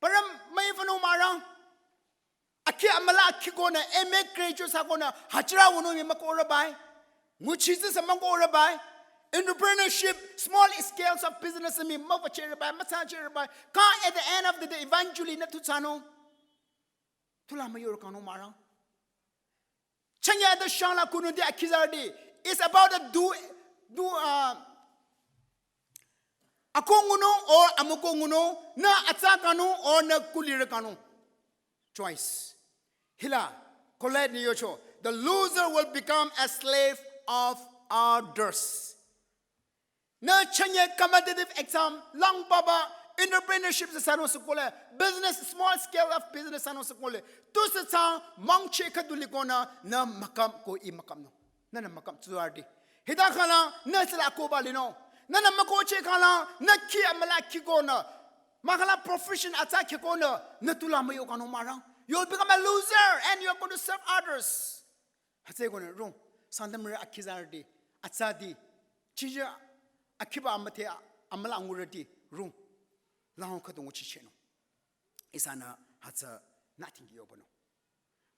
Parü müifanung mara. Akhi amüla akhi konü, M A graduate thsa konü, hajira wünung mii mükohrü bai. Nguchi tsü sü mükohrü bai. Entrepreneurship, small scales of business mii müwachirü bai, müthsachirü bai. Kha at the end of the day, eventually nü tu thsanung. Tula müyorü kanung mara. Chünye ade shangla kunuti akhizarüti. It's about the do, do, uh, akoh ngunung or amükoh ngunung, nü atsa kanung or nü kulirü kanung. Choice. Hila, Goliath nü yocho, the loser will become a slave of others. Nü chünye competitive exam, lang papa, entrepreneurship tsü thsanung sü kohle, business, small scale of business thsanung sü kohle. Tusü thsa, mangche khüdu likonü, nü mükam ko ih mükamnung. Nünü mükam tsurüti. Hita khala, nü tsüla akohba linung. Nünü mükohcheh khala, nü khi amüla khi konü. Mahkhang la profession atsa khi konü, nü tula müyo kanung mara. You will become a loser and you are going to serve others. Hütsü konü rung, Sangtamrü akhizarüti, atsati, chije akhiba amüdhe amüla ngurüti, rung, lang khüdu nguchichehnung. Ihsanü hütsü nothing yobanung.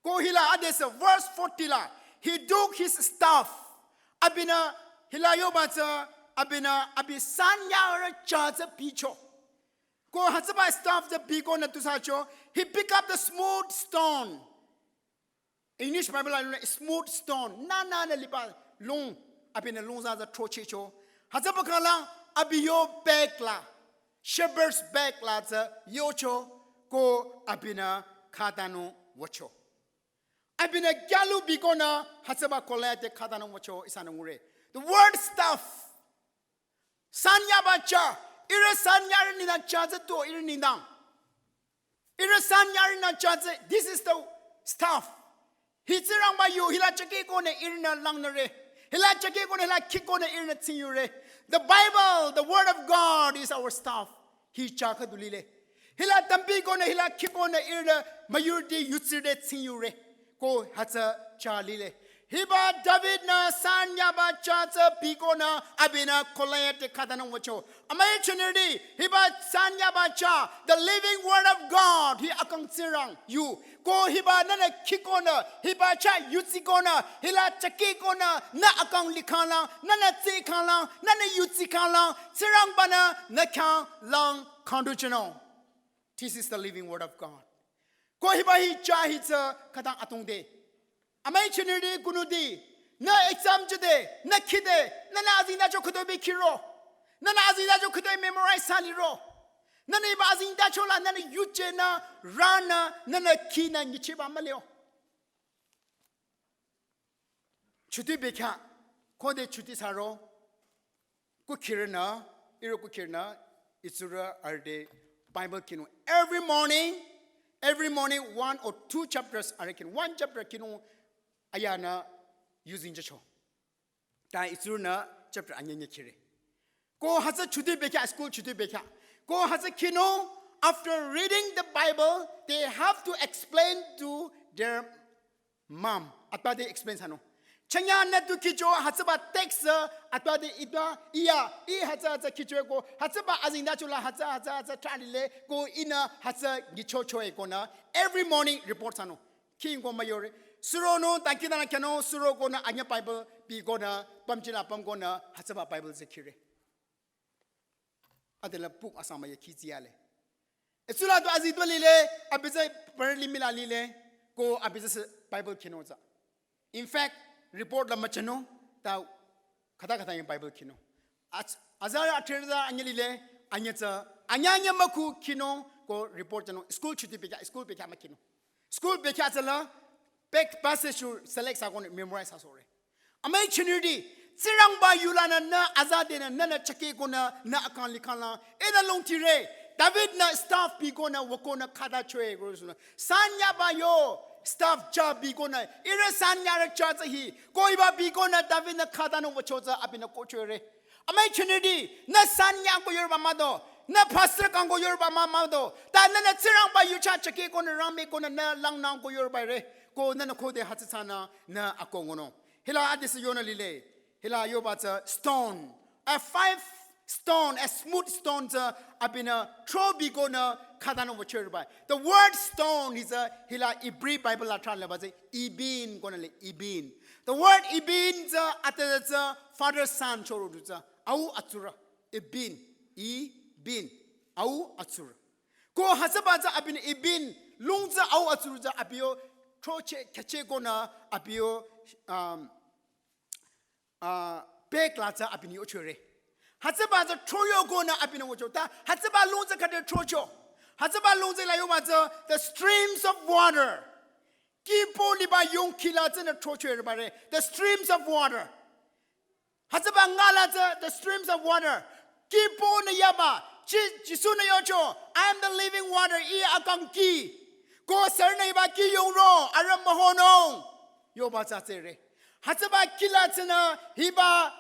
Ko hila adesü verse forty la, he took his staff. Abinü hila yoba tsü, abinü abi sanyarü cha tsü bicho. Ko hütsüba staff tsü bikonü tusacho, he pick up the smooth stone. English Bible la smooth stone. Nünü nü liba lung. Abinü lung tsü tsü throchehcho. Hütsüba khala abi yo bag la. Shepherd's bag la tsü yocho. Ko abinü khatanung wücho. Abinü kyalu bikonü hütsüba Goliath te khatanung wücho ihsanü ngure. The word staff. Sanyaba cha, ihrü sanyarü nengdang cha tsü tu ihrü nengdang. Ihrü sanyarü nengdang cha tsü, this is the staff. Hi Tsingrangba yu, hila chakehkonü ihrünü langnüre. Hila chakehkonü, hila khikonü ihrünü tsingyure. The Bible, the word of God is our staff. Hi cha khüdu lile. Hila tambikonü, hila khikonü ihrünü müyurüti yutsirüti tsingyure. Ko hütsü cha lile. Hiba David-nü sanyaba cha tsü bikonü abinü Goliath te khatanung wücho. Amüi jünirüti, hiba sanyaba cha, the living word of God, hi akang Tsingrang yu. Ko hiba nünü khikonü, hiba cha yutsikonü, hila chakehkonü, nü akang likhanglang, nünü tsehkhanglang, nünü yutsikhanglang, Tsingrangba-nü nü khyanglang khangduchinung. This is the living word of God. Ko hiba hi cha hi tsü khütang atungde. Amüi jünirüti kunuti. Nü exam jüde, nü khide, nünü azengtacho khütoibi khiro. Nünü azengtacho khütoi memorize thsa liro. Nünü hiba azengtacho la, nünü yuje nü, ranü, nünü khinü nyichiba mülio. Chuti bekhyah, khode chuti thsaro, kukhirünü, ihrü kukhirünü, itsurü arüh te Bible khinung. Every morning, Every morning, one or two chapters are read. One chapter khinung ayana using jücho. Ta itsurünü chapter anyanya khire. Ko hütsü chuti bekhyah, school chuti bekhyah. Ko hütsü khinung, after reading the Bible, they have to explain to their mom. Atbade explain thsanung. Chanya nü tu khicho hütsüba text atbade itba iya, i hütsü hütsü khicho ko, hütsüba azingda chula hütsü hütsü hütsü thali le, ko ihnü hütsü nyichocho e konü, every morning report thsanung. Khinung ko müyore. Suronung, tangki dana khyonung, suro konü, anya Bible, bi konü, pamchila pam konü, hütsüba Bible tsü khire. Adela book asama ya khizi yale. Etsula tu azi tu lile, abi tsü parali mila lile, ko abi tsü Bible khinung tsü. In fact, report la müchanung, ta khüta khüta yang Bible khinung. Ach-, azarü athirü tsü anya lile, anya tsü, anya anya müku khinung, ko report thsanung, school chuti bekhyah, school bekhyah mükhinung. School bekhyah tsüla, back passage to select thsa konü memorize thsa sore. Amüi chinirüti, Tsingrangba yulanü nü azadenü nünü chake konü nü akang likhang la, ihnü longtire, David-nü staff bi konü wükonü khata choe ko sünü. Sanyaba yo, staff ja bi konü, ihrü sanyarü ja tsü hi, ko hiba bi konü David-nü khatanü wücho tsü abinü kohchore. Amüi chinirüti, nü sanya ko yorba mah do, nü pastor kang ko yorba mah mah do, ta nünü Tsingrangba yucha chake konü rangmi konü nü langnang ko yorba re, ko nünü khode hütsü thsanü nü akongono. Hila adesü yonü lile, hila yoba tsü stone, a five stone, a smooth stone tsü abinü throw bi konü khatanü wüchorba. The word stone is a, hila Hebrew Bible la translate ba tsü ibin konü le ibin. The word ibin tsü ate tsü father son choro du tsü. Au atsurü. Ibin. Ibin. Au atsurü. Ko hütsüba tsü abinü ibin lung tsü au atsurü tsü abi yo throcheh khyacheh konü abi yo, um, uh, bag la tsü abinü yochore. Hütsüba tsü throyo konü abinü wücho. Ta hütsüba lung tsü khüde throcho. Hütsüba lung tsü la yoba tsü the streams of water. Kihbo liba yong kihla tsünü throchore ba re. The streams of water. Hütsüba ngala tsü the streams of water. Kihbonü yaba, Ji-, Jisu-nü yocho, "I am the living water, Ih akang kih. Ko sürünü hiba kih yongro, arüh mühonung." Yoba tsü tsere. Hütsüba kihla tsünü hiba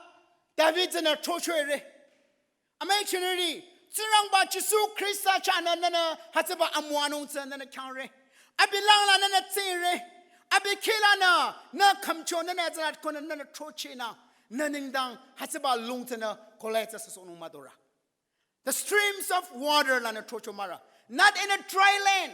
David tsünü throchore. Amüi chinirüti, Tsingrangba Jisu Khrista chahnü nünü hütsüba amüwanung tsü nünü khyangre. Abi langla nünü tsingre. Abi kihlanü nü khümcho nünü tsünü konü nünü throchehnü, nü nengdang hütsüba lung tsünü kolai tsü süsohnung müdorü. The streams of water lanü throcho mürü. Not in a dry land.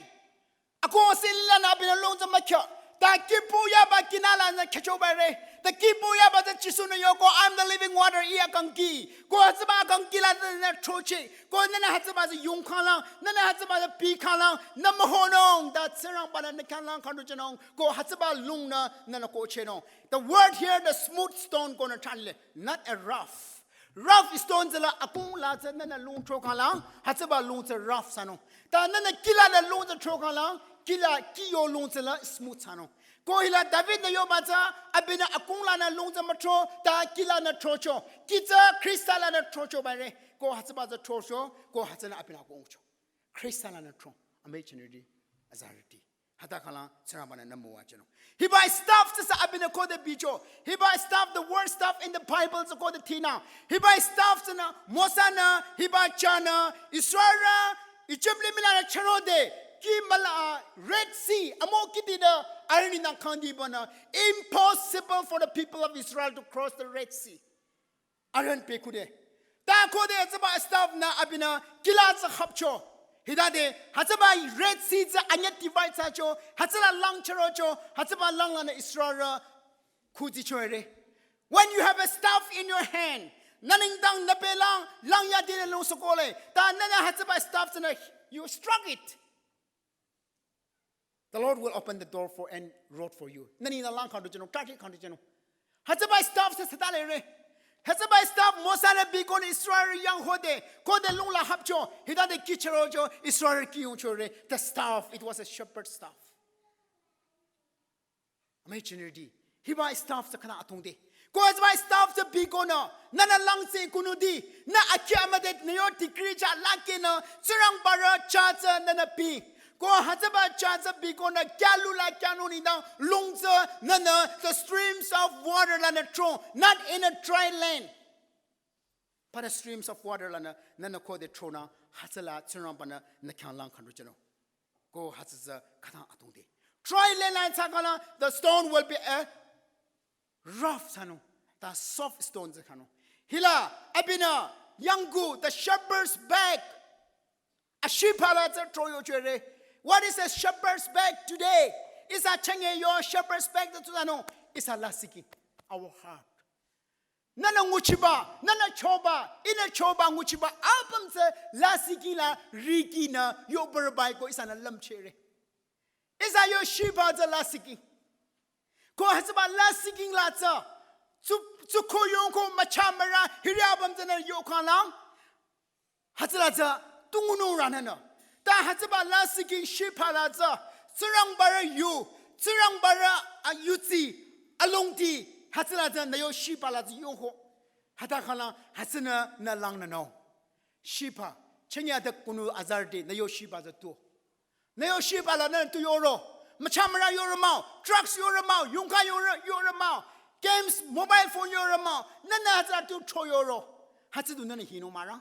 Ako sila nü abinü lung tsü mükhyah. Ta kihbo yaba kih nü lanü khyücho ba re. Ta kihbo yaba tsü Jisu-nü yoko, "I am the living water, Ih akang kih." Ko hütsüba akang kih la nünü throcheh. Ko nünü hütsüba tsü yong khanglang, nünü hütsüba tsü pi khanglang, nü mühonung, ta Tsingrangba-nü nü khyanglang khanduchinung. Ko hütsüba lungnü nünü kohchehnung. The word here, the smooth stone konü translate, not a rough. Rough stone tsüla akung la tsü nünü lung thro khanglang, hütsüba lung tsü rough thsanung. Ta nünü kihla nü lung tsü thro khanglang, kihla kih yo lung tsüla smooth thsanung. Ko hila David-nü yoba tsü, abinü akung lanü lung tsü müthro, ta kihlanü throcho. Kih tsü Khrista lanü throcho ba re, ko hütsüba tsü throcho, ko hütsünü abinü akungcho. Khrista lanü thro, amüi chinirüti, azarüti. Hüta khanglang Tsingrangba-nü nü müwajünung. Hiba staff tsü sü abinü khode bicho. Hiba staff, the word staff in the Bible tsü khode thinü. Hiba staff tsünü Mosa-nü, hiba chahnü, Israelrü, Ijip limih lanü chürode, kih müla, Red Sea, amokiti de, arüh nengdang kangdibanü, impossible for the people of Israel to cross the Red Sea. Arühnü pehkhude. Ta khode hütsüba staff-nü abinü kihla tsü hapcho. Hitade hütsüba Red Sea tsü anyüh divide thsacho, hütsüla lang chürocho, hütsüba lang lanü Israelrü khuzichore. When you have a staff in your hand, nü nengdang nü pehlang, lang yade lung sokole, ta nünü hütsüba staff tsünü, you struck it. The Lord will open the door for and road for you. Nü nengdang lang khanduchinung, traffic khanduchinung. Hütsüba staff tsü sütale re. Hütsüba staff Mosa-nü bikonü Israel yang hode, khode lung la hapcho, hitade kih chürocho, Israel kih yongchore. The staff, it was a shepherd staff. Amüi chinirüti, hiba staff tsü khüta atongde. Ko hütsüba staff tsü bikonü, nünü lang tsü kunudi, nü akhi amüde nü yo degree chah lakehnü, Tsingrangba rü chah tsü nünü bi. Ko hütsüba cha tsü bikonü kyalu la kyanung nengdang lung tsü nünü the streams of water lanü tro, not in a dry land, but the streams of water lanü nünü khode tronü hütsüla Tsingrangbanü nü khyanglang khangdu jünung. Ko hütsü tsü khütang atungde. Dry land la thsakhangla the stone will be a rough thsanung, ta soft stone tsü khangno. Hila abinü yangku the shepherd's bag. A shipha la tsü troyo chore. What is a shepherd's bag today? Ihsa chenge yo shepherd's bag tsü thsanung. Ihsa lasih king, our heart. Nünü nguchiba, nünü choba, ihnü choba nguchiba apüm tsü lasih king la rikinü yo bürbai ko ihsanü lümchere. Ihsa yo shipha tsü lasih king. Ko hütsüba lasih king la tsü, tsü, tsü ko yong ko mücha müra hiri apüm tsünü yokhanglang. Hütsüla tsü tungunung ranünü. Ta hütsüba lasih king shipha la tsü, Tsingrangbarü yu, Tsingrangbarü a yudsi, alongdi, hütsüla tsü nü yo shipha la tsü yongho. Hütakhangla hütsünü nü langnünung. Shipha, chenge ade kunu azarüti, nü yo shipha tsü tu. Nü yo shipha la nünü tu yoro. Mücha müra yoro mah-o, drugs yoro mah-o, yongkha yoro, yoro mah-o, games, mobile phone yoro mah-o, nünü hütsü tu cho yoro. Hütsü tu nünü hinung mah-o.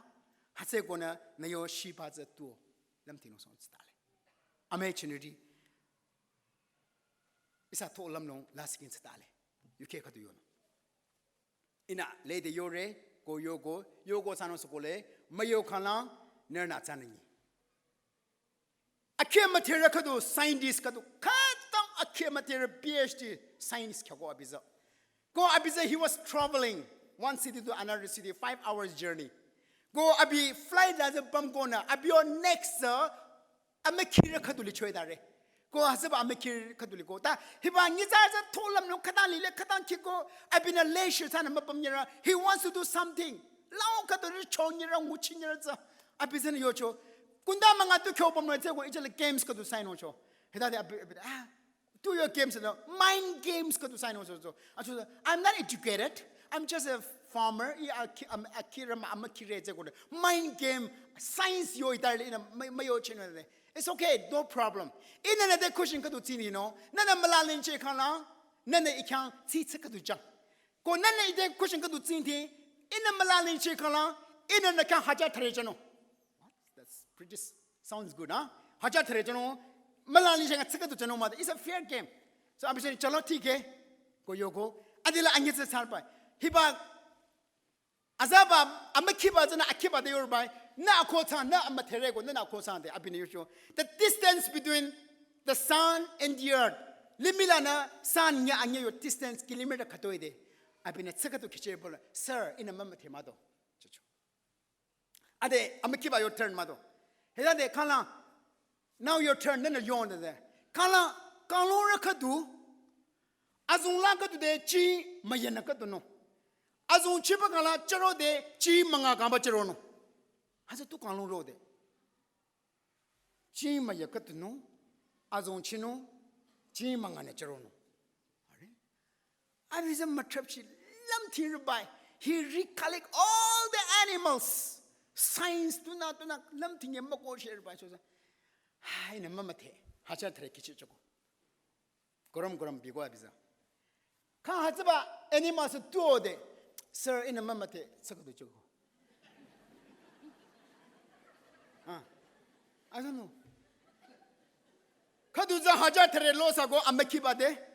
Hütsükonü nü yo shipha tsü tu. Lümtinung song tsütale. Ame chinriti. Ihsa to lümnung lasih king tsütale. Yuke khüdu yonung. Ihnü lede yore, ko yoko, yoko thsanung sükole, müyokhanglang, nührünü thsanünyi. Akheh müdherü khüdu scientist khüdu, khütang akheh müdherü P H D science khyako abi tsü. Ko abi tsü he was traveling one city to another city, five hours journey. Ko abi flight la tsü pümkonü, abi yo next tsü, amükhirü khüdu li choi dare. Ko hütsüba amükhirü khüdu li ko. Ta hiba nyitsarü tsü to lümnung khütang lile khütang khiko abinü leisure thsanü müpüm nyirü. He wants to do something. Lao khüdu li cho nyirü nguchi nyirü tsü. Abi tsünü yocho. Kunda münga tu kyo pümre tsü ko ichale games khüdu sign ocho. Hütade abi, abi, ah, do your games, no? Mind games khüdu sign ocho. Acho, I'm not educated. I'm just a farmer. I, I, I'm a kid, I'm a kid, mind game, science yo itarle, you know, may, may yo chino de. It's okay, no problem. Ihnü nü de question khüdu tsini, no? Nünü mülalinche khangla, nünü ikhyang tsitsi khüdu jang. Ko nünü ide question khüdu tsini, ihnü mülalinche khangla, ihnü nü khyang hajar thare jano. That's pretty s-, sounds good, huh? Hajar thare jano, mülalinche nga tsika tu jano mah, it's a fair game. So abi tsü, chalo, theek hai. Ko yoko, adila anyi tsü sarpa. Hiba, azaba, amükhiba tsünü akhiba de yorbai. Nü akho thsa, nü amüdhere ko, nü nü akho thsa de, abinü yocho. The distance between the sun and the earth. Limih lanü sun nya anyi yo distance kilometer khütoi de. Abinü tsika tu khiche bola, sir, ihnü mümüdhe mah-o. Chocho. Ade, amükhiba your turn mah-o. Hütade, khangla, now your turn, nünü yonde de. Khangla, kanglungrü khüdu, azong la khüdu de chi müyanü khüdu nung. Azong chiba khangla charo de chi münga kangba charo nung. Hütsü tu kanglungrü de. Chi müya khüdu nung, azong chinung, chi münga nü charo nung. Are? Abi tsü mütrepchi lümthing ribai. He recollect all the animals. Science tunü tunü lümthing ye müko she ribai so tsü. Hai, ihnü mümüdhe. Hajar thare khichi choko. Gorom gorom bigo abi tsü. Kha hütsüba animals tuo de. Sir, ihnü mümüdhe tsaka du choko. Ah. I don't know. Khüdu tsü hajar thare lo sako amükhiba de.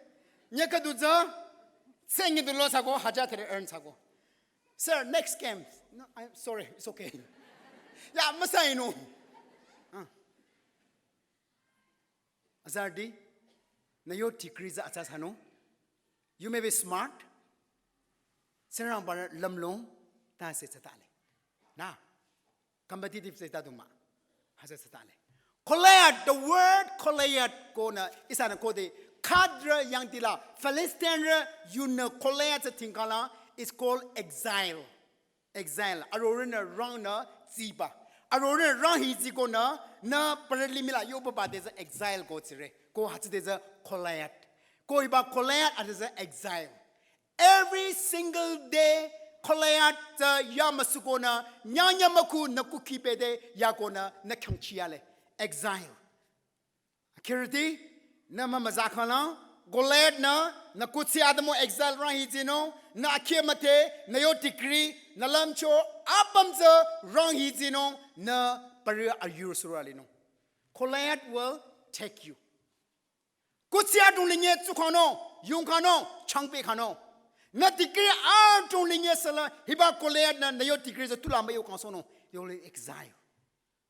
Nye khüdu tsü tsengi du lo sako hajar thare earn sako. Sir, next game. No, I'm sorry. It's okay. Ya, müsai no. Ah. Azarüti, nü yo degree tsü atsa thsanung. You may be smart. Tsingrangba lümlong, ta se tsatale. Na, competitive se ta du mah. Hütsü tsatale. Goliath, the word Goliath ko nü, ihsanü khode, khüdrü yangdila, Philistine rü yunü Goliath tsü tingkala, is called exile. Exile. Arorühnü rangnü tsiba. Arorühnü rang hi tsikonü, nü parali mila yoba ba de tsü exile ko tsire. Ko hütsü de tsü Goliath. Ko hiba Goliath ade tsü exile. Every single day Goliath tsü ya müsukonü, nyanya müku nü kukhi bede yakonü, nü khyangchi yale. Exile. Kirti, nü mümüza khanü, Goliath nü, nü kuthsi atümung exile rang hi zinung, nü akheh müdhe, nü yo degree, nü lümcho, apüm tsü rang hi zinung, nü parü ayur sura linung. Goliath will take you. Kuthsi adrong linye tsu khanung, yung khanung, changpe khanung. Nü degree adrong linye sala, hiba Goliath nü, nü yo degree tsü tula müyo kangsohnung, you will exile.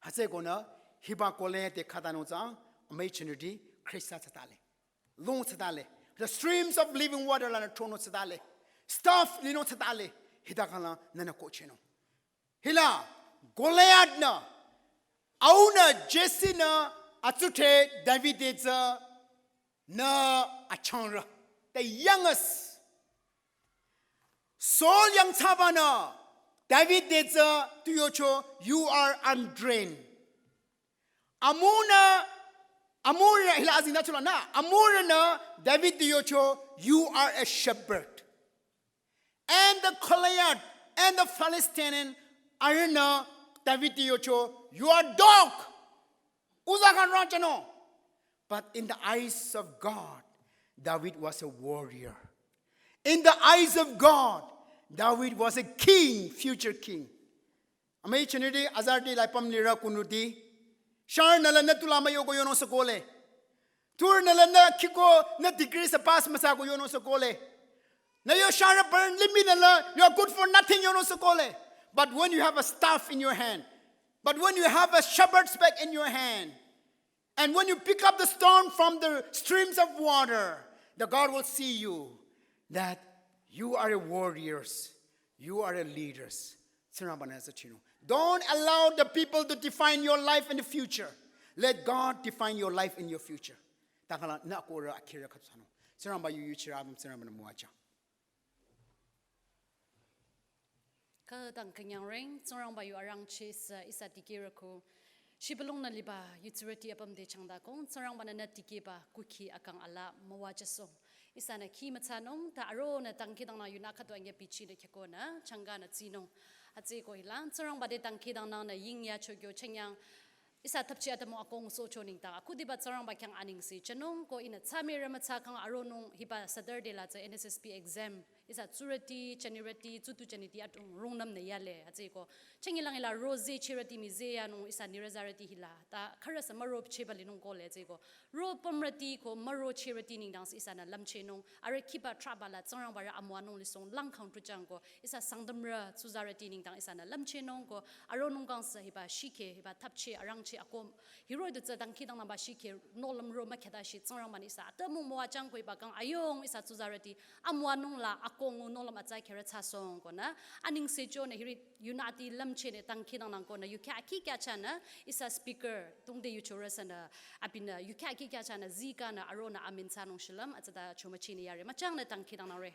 Hütsükonü, hiba Goliath te khatanung tsü, amüi chinüti, Khrista tsütale. Lung tsütale. The streams of living water lanü tronung tsütale. Staff linung tsütale. Hita khala nünü kohchehnung. Hila, Goliath nü, aunü Jesse nü, atsudhre David te tsü, nü achangrü. The youngest. Saul yangthsabanü, David te tsü tu yocho, you are untrained. Amunü, amurü, hila azingda chula nü, amurünü, David te yocho, you are a shepherd. And the Goliath and the Philistine arühnü, David te yocho, you are dog. Uza khan rang chano. But in the eyes of God, David was a warrior. In the eyes of God, David was a king, future king. Amüi chinüti azarüti laipüm lirü kunüti. Sharnü la nü tula müyo ko yonung sükole. Turnü la nü khiko nü degree sü pass müthsa ko yonung sükole. Nü yo sharü burn limih nü la, you are good for nothing yonung sükole. But when you have a staff in your hand, but when you have a shepherd's bag in your hand, and when you pick up the stone from the streams of water, the God will see you that you are a warriors, you are a leaders. Tsingrangba nü sü chinung. Don't allow the people to define your life in the future. Let God define your life in your future. Tangkhala nü akohrü akhirü khütu thsanung. Tsingrangba yu yu chirü apüm Tsingrangba nü müwajüng. Khütang künyang reng, Tsingrangba yu arangcheh sü ihsa dikehrü ko. Shibülung nü liba yutsürüti apüm te changdakong, Tsingrangba nü nü dikehba kukhi akang ala müwajüsoh. Ihsanü khi müthsanung, ta aronü dangkhidangnang yunü khüdu anyüh bichinü khyükonü, changkanü tsinung. Hütsüko hila, Tsingrangba te dangkhidangnangnü yingya chokyo chengyang, ihsa thapchi atümung akong sohcho nengdang, akhudiba Tsingrangba khyang anengse chenung, ko ihnü thsamire müthsa kang aronung hiba Saturday la tsü N S S P exam, ihsa tsurüti, chanirüti, tsutu chaniti atung rungnümnü yale, hütsüko. Chengyilang hila roze chirüti mize yanung ihsa nirüzarüti hila, ta khürü sü müro cheba linung kole, hütsüko. Ro pümrüti ko müro chirüti nengdang sü ihsanü lümchehnung, arüh khiba trahba la Tsingrangba rü amüwanung lisong langkhang tuchang ko, ihsa Sangtamrü tsuzarüti nengdang ihsanü lümchehnung ko, aronung kang sü hiba shikhe, hiba thapcheh, arangcheh akom, hiroh-i du tsü dangkhidangnangba shikhe, nohlüm ro mükhüta shi Tsingrangba nü ihsa atümung müwajüng ko hiba kang ayung ihsa tsuzarüti, amüwanung la akong ngu nohlüm atsa kherü thsasohng konü, anengse chonü hiri yunü ati lümchehnü dangkhidangnang konü, yukhya kikya chanü, ihsa speaker, tungde yuchorü sünü, abinü, yukhya kikya chanü, zikanü, aronü amen thsanung shilüm, atsata chomüchinü yare, müchangnü dangkhidangnangre.